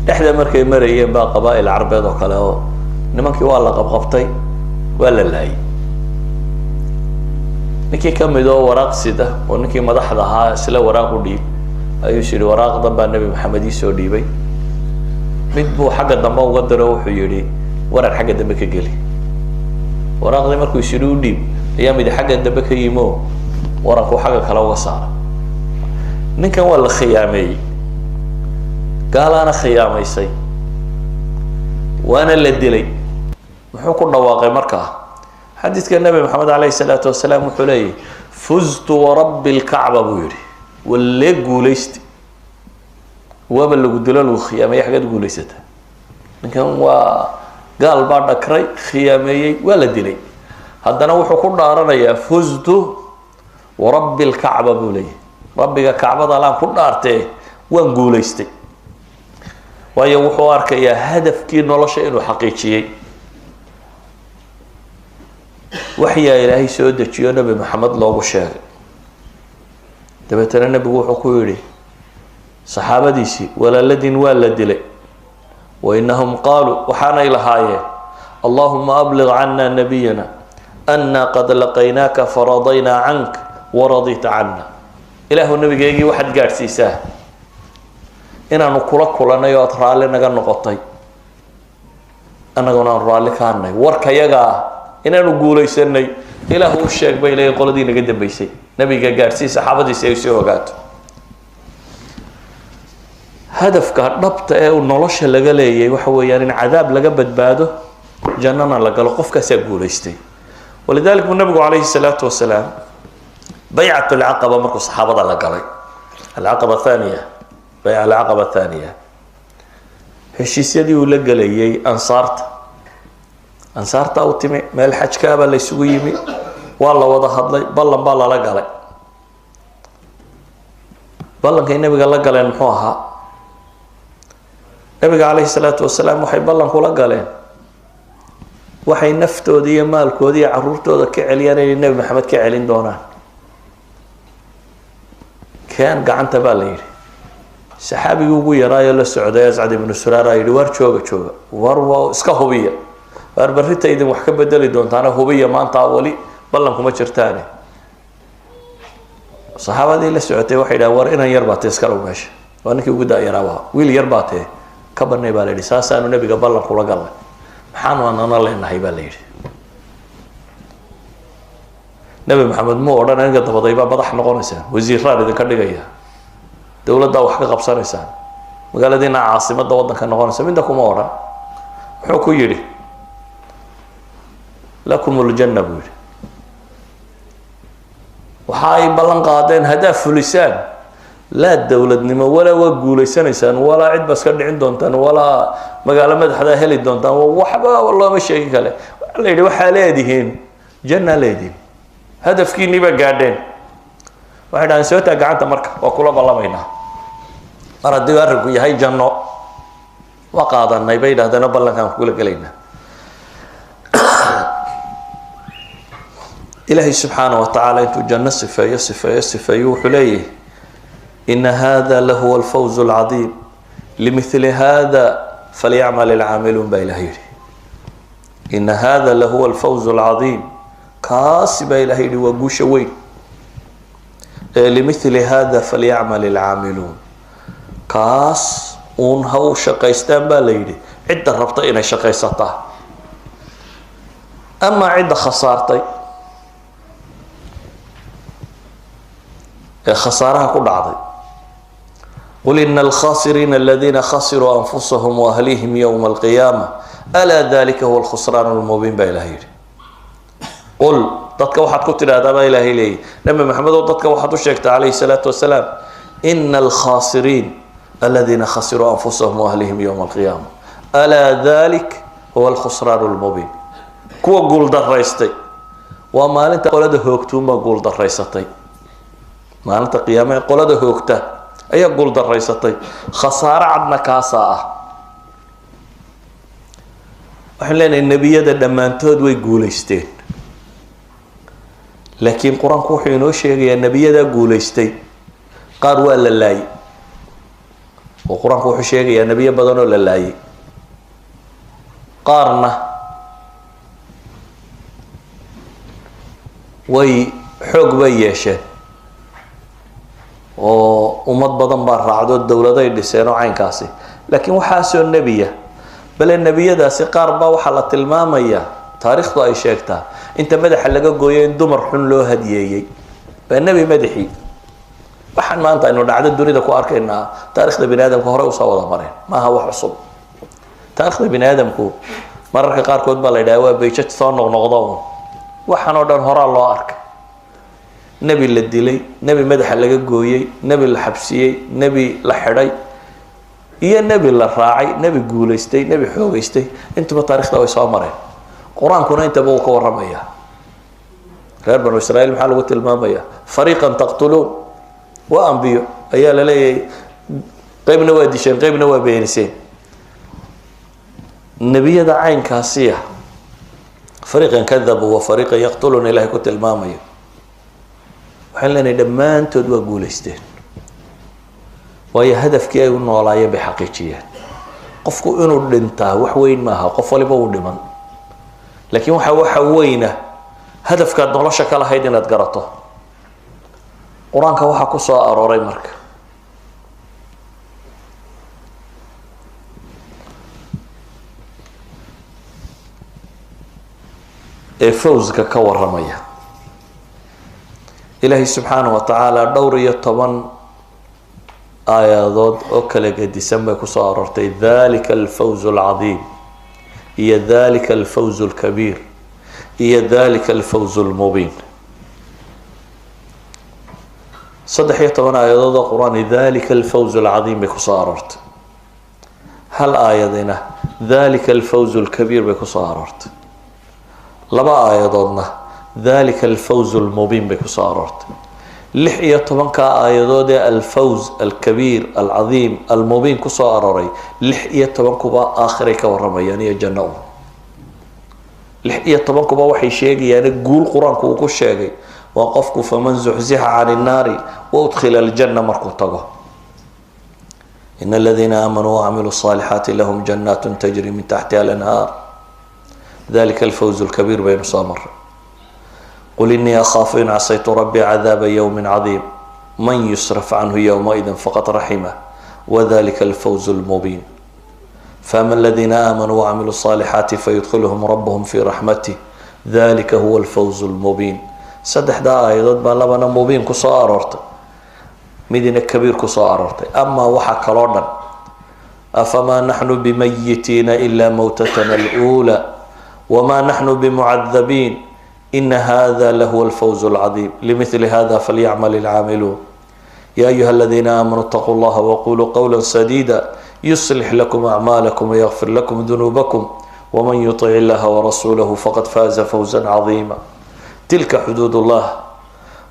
Dhexda markay marayeen baa qabaa'il Carbeed oo kale oo nimankii waa la qabqabtay, waa la laayay. Ninkii ka mid oo waraaq sida oo ninkii madaxda ahaa isla waraaq u dhiib ayuu is yidhi, waraaqdan baa Nebi Maxamed iisoo dhiibay. Mid buu xagga dambe uga diro, wuxuu yidhi, waran xagga dambe ka geli. Waraaqdii markuu is yidhi u dhiib, ayaa midi xagga dambe ka yimi o waranku xagga kale uga saara. Ninkan waa la khiyaameeyey, gaalaana khiyaamaysay, waana la dilay. Muxuu ku dhawaaqay markaa? Xadiidka Nebi Maxamed alayhi salaatu wasalaam wuxuu leeyahy, "Fuztu warabbi lkacba," buu yihi. Wallee guulaysta. Waaba lagu dilo, lagu khiyaameeyey, xaggeed guulaysata? Ninkan waa gaal baa dhakray, khiyaameeyey, waa la dilay, haddana wuxuu ku dhaaranayaa, "Fuztu warabbi lkacba," buu leeyahy. Rabbiga kacbada laan ku dhaartee, waan guulaystay. Waayo, wuxuu arkayaa hadafkii nolosha inuu xaqiijiyey. Waxyaa Ilaahay soo dejiyo, Nebi Maxamed loogu sheegay. Dabeetana nebigu wuxuu ku yidhi saxaabadiisii, walaaladiin waa la dilay. Wainahum qaaluu, waxaanay lahaayeen, "Allahuma abliq cana nabiyana ana qad laqaynaaka faradaynaa cank waradita cana." Ilaahu, nabigeygii waxaad gaadhsiisaa inaanu kula kulanay oo aad raalli naga noqotay, annaguna aanu raalli ka hadnay. Warkayagaa inaanu guulaysanay Ilaahu u sheeg, bay leeyiin qoladii naga dambeysay. Nabiga gaadhsii, saxaabadiisi ay sii ogaato. Hadafka dhabta ee uu nolosha laga leeyay waxa weeyaan in cadaab laga badbaado, jannana la galo. Qofkaasaa guulaystay. Walidalik buu nabigu calayhi salaatu wasalaam baycat alcaqaba markuu saxaabada la galay, alcaqaba athaniya, bayca alcaqaba athaniya, heshiisyadii uu la gelayay ansaarta, ansaarta u timi meel xajkaabaa la isugu yimi, waa la wada hadlay, ballan baa lala galay. Ballankay nabiga la galeen muxuu ahaa? Nabiga calayhi salaatu wasalaam waxay ballan kula galeen, waxay naftooda iyo maalkooda iyo caruurtooda ka celiyaan inay Nebi Maxamed ka celin doonaan. Keen gacanta, baa la yidhi. Saxaabigii ugu yaraayoo la socday, Ascad ibnu Suraara, yidhi, waar jooga, jooga, war waa iska hubiya, waar barrita idin wax ka bedeli doontaana hubiya, maanta wali ballan kuma jirtaane. Saxaabadii la socotay waxay dhahan, war inan yar baa tee, iska dhow meesha. Waa ninkii ugu da-yaraaba, wiil yar baa tee, ka banay, baa la yidhi. Saasaanu nebiga ballan kula galnay, maxaanu anana leenahay, baa la yidhi. Nebi Maxamed muu odhan, aniga dabaday baa madax noqonaysaan, wasiiraan idinka dhigaya, dowladdaa wax ka qabsanaysaan, magaaladiina caasimadda waddanka noqonaysa, midna kuma odhan. Muxuu ku yidhi? "Lakum ljanna," buu yidhi. Waxa ay ballan qaadeen haddaa fulisaan, laa dowladnimo walaa waa guulaysanaysaan, walaa cid ba iska dhicin doontaan, walaa magaalo madaxdaa heli doontaan, waxba looma sheegin kale. Waxaa la yidhi, waxaa leedihiin janna leedihiin, hadafkiinii baa gaadheen. Waxay dhahaan, soo taa gacanta marka, waa kula ballamaynaa. Mar haddii arrinku yahay janno, waa qaadanay, bay yidhahdeenoo ballankaan kula gelaynaa. Ilaahay subxaana wa tacaala intuu janno sifeeyo, sifeeyo, sifeeyo, wuxuu leeyahy, ina hada lahuwa alfawz alcadiim, limithli hada falyacmal alcaamiluun, baa ilahay yidhi. Ina hada lahuwa alfawz alcadiim, kaasi baa ilahay yidhi waa guusha weyn ee limithli hada falyacmal alcaamiluun, kaas uun ha u shaqaystaan, baa la yidhi, cidda rabta inay shaqaysataa. Amaa cidda khasaartay ee khasaaraha ku dhacday, qul ina alkhasiriina aladiina khasiruu anfusahum waahlihim yowma alqiyaama, alaa dalika huwa alkhusraan lmubiin, baa ilahay yidhi. Qul, dadka waxaad ku tidhahdaa, baa ilaahay leeyahy, Nabi Maxamed oo dadka waxaad u sheegtaa calayhi salaatu wasalaam, ina alkhasiriin aladiina khasiruu anfusahum waahlihim yowma alqiyaama, alaa dalik huwa alkhusraan lmubiin. Kuwa guuldaraystay waa maalinta qolada hoogtuunbaa guuldaraysatay. Maalinta qiyaame qolada hoogta ayaa guuldaraysatay, khasaaro cadna kaasaa ah. Waxaan leenahay, nebiyada dhammaantood way guulaysteen, laakiin Qur-aanku wuxuu inoo sheegayaa nebiyadaa guulaystay qaar waa la laayay, oo Qur-aanku wuxuu sheegayaa nebiyo badan oo la laayay, qaarna way Xoog bay yeesheen oo ummad badan baa raacdo, dowladay dhiseen oo caynkaasi. Laakiin waxaasoo nebiya, bale nebiyadaasi qaar baa waxaa la tilmaamayaa, taariikhdu ay sheegtaa, inta madaxa laga gooyo in dumar xun loo hadiyeeyey. Baa nebi madaxii. Waxaan maanta aynu dhacdo dunida ku arkaynaa taarikhda bini aadamka hore usoo wada mareen, maaha wax cusub. Taarikhda bini aadamku mararka qaarkood baa la yidhaha waa bayjaj soo noqnoqda un. Waxaan oo dhan horaa loo arkay: nebi la dilay, nebi madaxa laga gooyey, nebi la xabsiyey, nebi la xidhay iyo nebi la raacay, nebi guulaystay, nebi xoogeystay. Intuba taarikhda way soo mareen. Qur-aankuna intaba uu ka warramaya. Reer Banu Israiil maxaa lagu tilmaamaya? Fariiqan taqtuluun. Waa ambiyo ayaa la leeyahay, qeybna waa disheen, qeybna waa beeniseen. Nebiyada caynkaasiya, fariiqan kadabuu wa fariiqan yaqtuluun, Ilahay ku tilmaamayo. Waxaan leenahay dhammaantood waa guulaysteen, waayo hadafkii ay u noolaayeen bay xaqiijiyeen. Qofku inuu dhintaa wax weyn maaha, qof waliba uu dhiman, laakiin waxa weyna hadafkaad nolosha ka lahayd inaad garato. Qur-aanka waxaa ku soo arooray marka ee fawska ka waramaya Ilaahay subxaanahu wa tacaala dhowr iyo toban aayadood oo kala gedisan bay kusoo aroortay dalika alfawz alcadiim iyo dalika alfawz alkabiir iyo dalika alfawz almubiin. 13 aayadood oo qur-aan dalika alfawz alcadiim bay kusoo aroortay, hal aayadina dalika alfawz alkabiir bay kusoo aroortay, laba aayadoodna dalika alfawz almubiin bay kusoo aroortay. 16-ka aayadood ee alfawz alkabiir, alcadiim, almubiin kusoo arooray, 16-kuba aakhiray ka waramayaan iyo janno un. 16-kuba waxay sheegayaan guul qur-aanku uu ku sheegay waa qofku faman zuxzixa can innaari wa udkhila aljanna markuu tago. In aladiina aamanuu wacamiluu الصaalixaati lahum jannaat tajri min taxtiha alanhaar, dalika alfawz alkabiir baynu soo maray. Qul inii akhaafu in casaytu rabbii cadaaba ywmi cadiim man yusraf canhu ywmaidin faqad raximah wadalika alfawz lmubiin. Faama aladiina aamanuu wacamiluu الصaalixaati fayudkhiluhum rabuhum fii raxmatih, dalika huwa alfawz lmubiin. Saddexdaa aayadood baa labana mubiin kusoo aroortay, midina kabiir kusoo aroortay. Amaa waxa kaloo dhan, afamaa naxnu bimayitiina ila mowtatana alأuulى wma naxnu bimucadabiin ina hada lahuwa alfawz alcadiim limili hada falyacmal alcaamiluun. Ya ayuha aladiina aamanuu itaquu llaha waquluu qowla sadiida yuslix lakum acmaalakum wayغfir lakum dunuubakum wman yuطic illaha warasuulahu faqad faaza fawza cadiima. Tilka xuduud اllah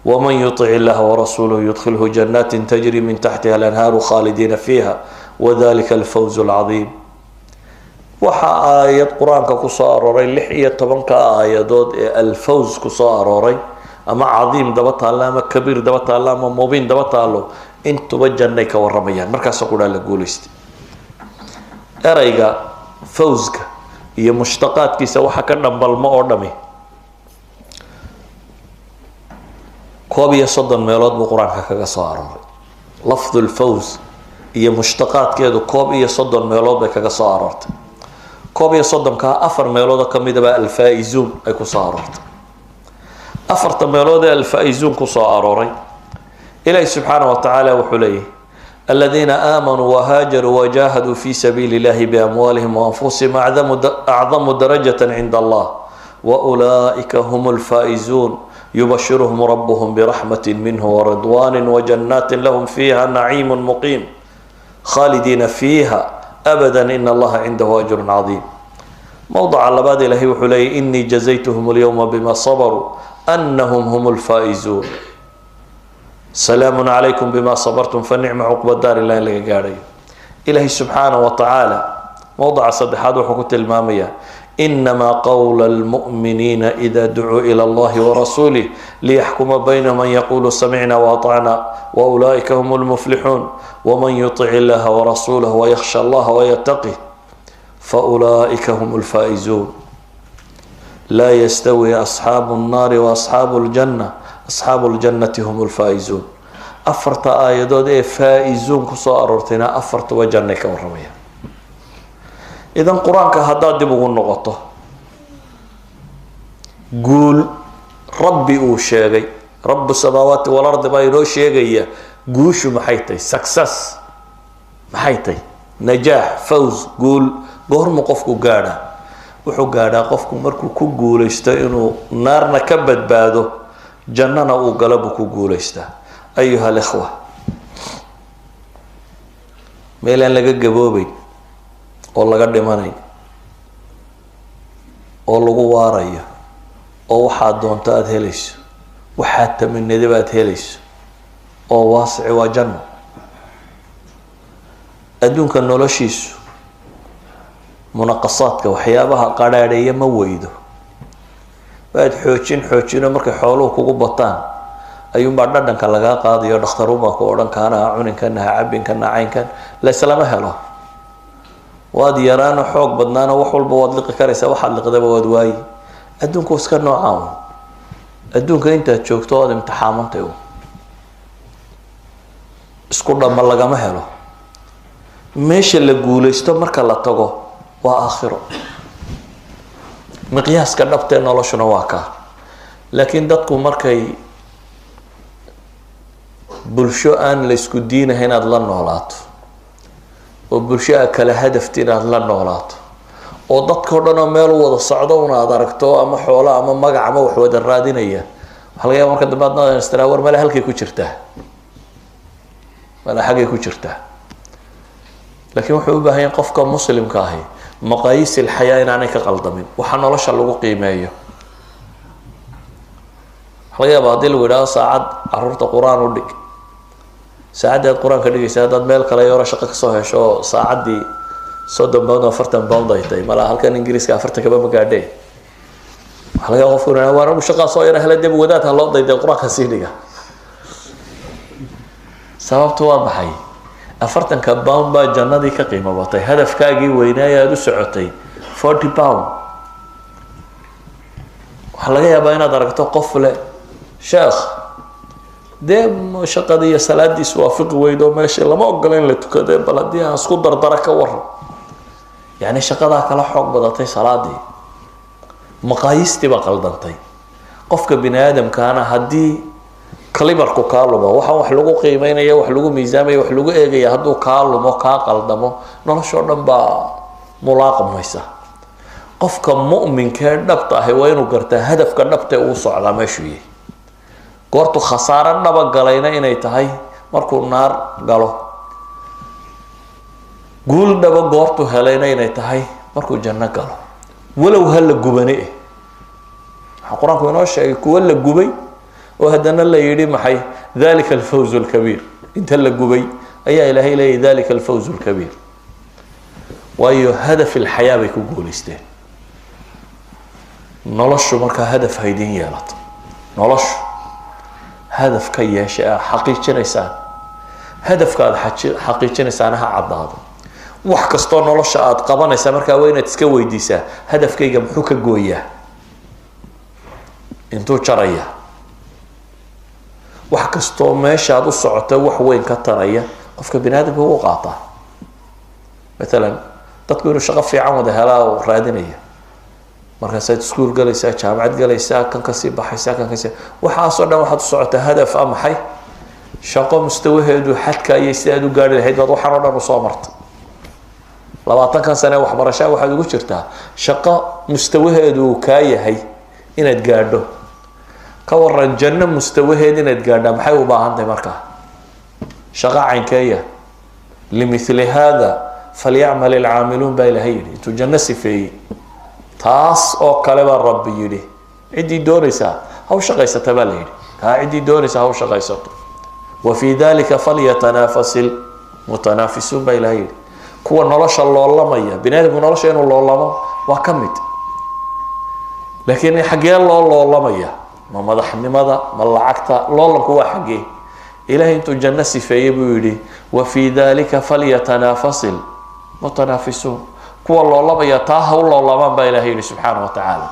wman yuطic illaha warasuulahu yudkhilhu jannaati tajri min taxtiha alanhaaru khaalidiina fiiha wadalika alfawz alcadiim. Waxaa aayad qur-aanka kusoo arooray 16-ka aayadood ee alfawz kusoo arooray, ama cadiim daba taallo ama kabiir daba taallo ama mubiin daba taallo, intuba jannay ka waramayaan. Markaasa qudhaa la guulaystay. Ereyga fawska iyo mushtaqaadkiisa waxa ka dhambalmo oo dhami 31 meelood buu qur-aanka kaga soo arooray. Lafdu lfawz iyo mushtaqaadkeedu 31 meelood bay kaga soo aroortay. 31-kaa afar meelood oo kamidaba alfaa-izuun ay kusoo aroortay. Afarta meelood ee alfaa-izuun kusoo arooray, Ilaahi subxaana wa tacaala wuxuu leeyahy: aladiina aamanuu wahaajaruu wajaahaduu fi sabiili illahi biamwaalihim waanfusihim acdamu darajata cinda allah waulaa'ika hum lfaa'izuun. Yubashiruhum rabuhum biraxmati minhu waridwani wajannaati lahum fiiha naciimu muqiim khaalidiina fiiha abada in allaha cindahu ajru cadiim. Mowdaca labaad ilaahay wuxuu leeyay: inii jazaytuhum alyowma bima sabaruu anahum hum lfaa'izuun. Salaamu calaykum bima sabartum fanicma cuqba daar ilah in laga gaadhayo. Ilaahay subxaanahu wa tacaala mowdaca saddexaad wuxuu ku tilmaamayaa: inamaa qowla almu'miniina ida ducuu ila allahi warasuulih liyaxkuma baynahum an yaquluu samicna waatacna waulaa'ika hum lmuflixuun. Waman yutic illaha warasuulah wayakhsha allaha wayataqih faulaa'ika hum lfaa'izuun. Laa yastawi asxaabu nnaari waasxaabu ljanna Asxaabu ljannati hum lfaa'izuun. Afarta aayadood ee faa'izuun kusoo aroortayna afartuba jannay ka warramaya. Idan Qur-aanka haddaad dib ugu noqoto, guul Rabbi uu sheegay, Rabu samaawaati walardi baa inoo sheegaya guushu maxay tahay, success maxay tahay, najaax, fawz, guul goormuu qofku gaadhaa? Wuxuu gaadhaa qofku markuu ku guulaysto inuu naarna ka badbaado, jannana uu galo buu ku guulaystaa. Ayuha alikhwa, meel aan laga gaboobeyn oo laga dhimanayn oo lagu waarayo oo waxaad doonto aada helayso, waxaad tamanadaba aada helayso oo waasici, waa janno. Adduunka noloshiisu munaqasaadka, waxyaabaha qadhaadheeya, ma weydo. Waad xoojin xoojino, markay xooluhu kugu bataan ayuunbaa dhadhanka lagaa qaadayo, dhakhtarunbaa ku odhan kaana ha cunin, kana ha cabin, kana caynkan layslama helo. Waad yaraano, xoog badnaano, wax walba waad liqi karaysaa, waxaad liqdaba waad waayi. Adduunku iska noocaa un. Adduunka intaad joogto waad imtixaamantay un, isku dhamma lagama helo. Meesha la guulaysto marka la tago waa aakhiro. Miqyaaska dhabtee noloshuna waa kaa. Laakiin dadku markay bulsho aan la isku diinahay inaad la noolaato, oo bulsho a kala hadafti inaad la noolaato, oo dadkao dhan oo meel u wada socdo una aad aragto, ama xoolo ama magac ama wax wada raadinaya, waxaa laga yaba marka dambe adna istira war male halkay ku jirtaa, male xaggay ku jirtaa. Laakiin wuxuu u baahan yahay qofka muslimka ahi maqaayiis ilxayaa inaanay ka qaldamin, waxa nolosha lagu qiimeeyo. Waxa laga yaaba haddii lagu yidhahdo saacad caruurta Qur-aan u dhig, saacaddii aad Qur-aanka dhigaysa haddaad meel kale yaro shaqo kasoo hesho oo saacaddii £30, £40 ay tahay, malaa halkan Ingiriiska 40 kaba ma gaadhe, waxa laga yaaba qofku inu waan anigu shaqaa soo yaro hele, dib wadaad ha loo dayday Qur-aanka sii dhiga. Sababtu waa maxay? 40-ka pound baa jannadii ka qiimo batay. Hadafkaagii weynaaye aada u socotay, £40. Waxaa laga yaabaa inaad aragto qof leh, "Sheekh, dee shaqadii iyo salaadiis waafiqi weydo, meesha lama ogola in la tukade, bal haddii aan isku dardara ka waran?" Yani shaqadaa kala xoog badatay salaadii, maqaayiistii baa qaldantay. Qofka bini aadamkaana haddii kalibarku kaa lumo, waxaan wax lagu qiimeynaya, wax lagu miisaamaya, wax lagu eegaya, hadduu kaa lumo, kaa qaldamo, noloshoo dhan baa mulaaqmaysa. Qofka mu'minkee dhabta ahi waa inuu gartaa hadafka dhabtee uu socdaa meeshuu yahay, goortuu khasaaro dhaba galayna inay tahay markuu naar galo, guul dhaba goortuu helayna inay tahay markuu janno galo, walow ha la gubane. Waxaa Qur-aanku inoo sheegay kuwo la gubay oo haddana la yidhi maxay? Dalika alfawz lkabiir. Inta la gubay ayaa Ilaahay leeyahy dalika alfawz lkabiir. Waayo, hadaf ilxayaa bay ku guulaysteen. Noloshu markaa hadaf haydin yeelato, noloshu hadaf ka yeesha aa xaqiijinaysaan, hadafka aada xaqiijinaysaana ha caddaado. Wax kastoo nolosha aada qabanaysaa markaa waa inaad iska weydiisaa: hadafkayga muxuu ka gooyaa, intuu jaraya? Wax kastoo meeshaad u socota wax weyn ka taraya, qofka bini aadamka wuu qaataa. Matalan, dadku inuu shaqo fiican wada helaa oo raadinaya, markaasaad iskuul galaysaa, jaamacad galaysaa, kan kasii baxaysaa, kan kasii, waxaasoo dhan waxaad u socotaa hadaf a maxay? Shaqo mustawaheedu xadka iyo si aad u gaari lahayd baad waxaan oo dhan usoo martay. 20-kan sane waxbarashaa waxaad ugu jirtaa shaqo mustawaheedu uu kaa yahay inaad gaadho. Ka waran janno mustawaheed inaad gaadhaa? Maxay u baahan tahay markaa? Shaqo caynkeeya? Limithli hada falyacmal ilcaamiluun baa Ilahay yidhi. Intuu janno sifeeyey, taas oo kale baa Rabbi yidhi ciddii doonaysaa ha u shaqaysata baa la yidhi. Kaa ciddii doonaysaa ha u shaqaysato. Wa fii dalika falyatanaafasil mutanaafisuun baa Ilahay yidhi. Kuwa nolosha loolamaya, bini aadamku nolosha inuu loolamo waa ka mid, laakiin xaggee loo loolamaya? Ma madaxnimada? Ma lacagta? Loolanku waa xaggee? Ilahay intuu janno sifeeyey buu yidhi wa fii dalika falyatanaafasil mutanaafisuun. Kuwa loolamaya taa ha u loolamaan baa Ilahay yidhi subxaana wa tacaala.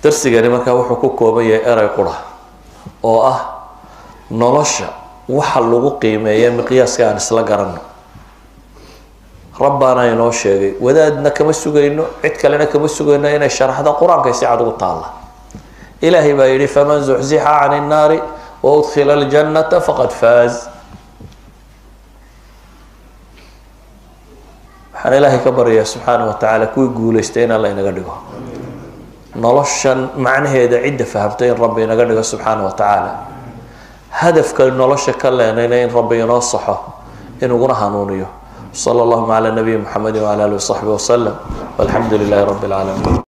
Darsigani markaa wuxuu ku kooban yahay erey qura oo ah nolosha waxa lagu qiimeeya miqyaaska aan isla garanno. Rabbaana inoo sheegay, wadaadna kama sugayno, cid kalena kama sugayno inay sharaxda. Qur-aankay si cad ugu taalla. Ilaahay baa yidhi: فمن زحزح عن النار وأدخل الجنة فقد فاز. Waxaan Ilaahay ka baryayaa subxaana wa tacaala kuwii guulaystay in Alla inaga dhigo, noloshan macnaheeda cidda fahamtay in Rabbi inaga dhigo subxaana wa tacaala, hadafka nolosha ka leenayna in Rabbi inoo saxo, inuguna hanuuniyo. صلى اللهم على نبي محمد وعلى آله وصحبه وسلم، والحمد لله رب العالمين.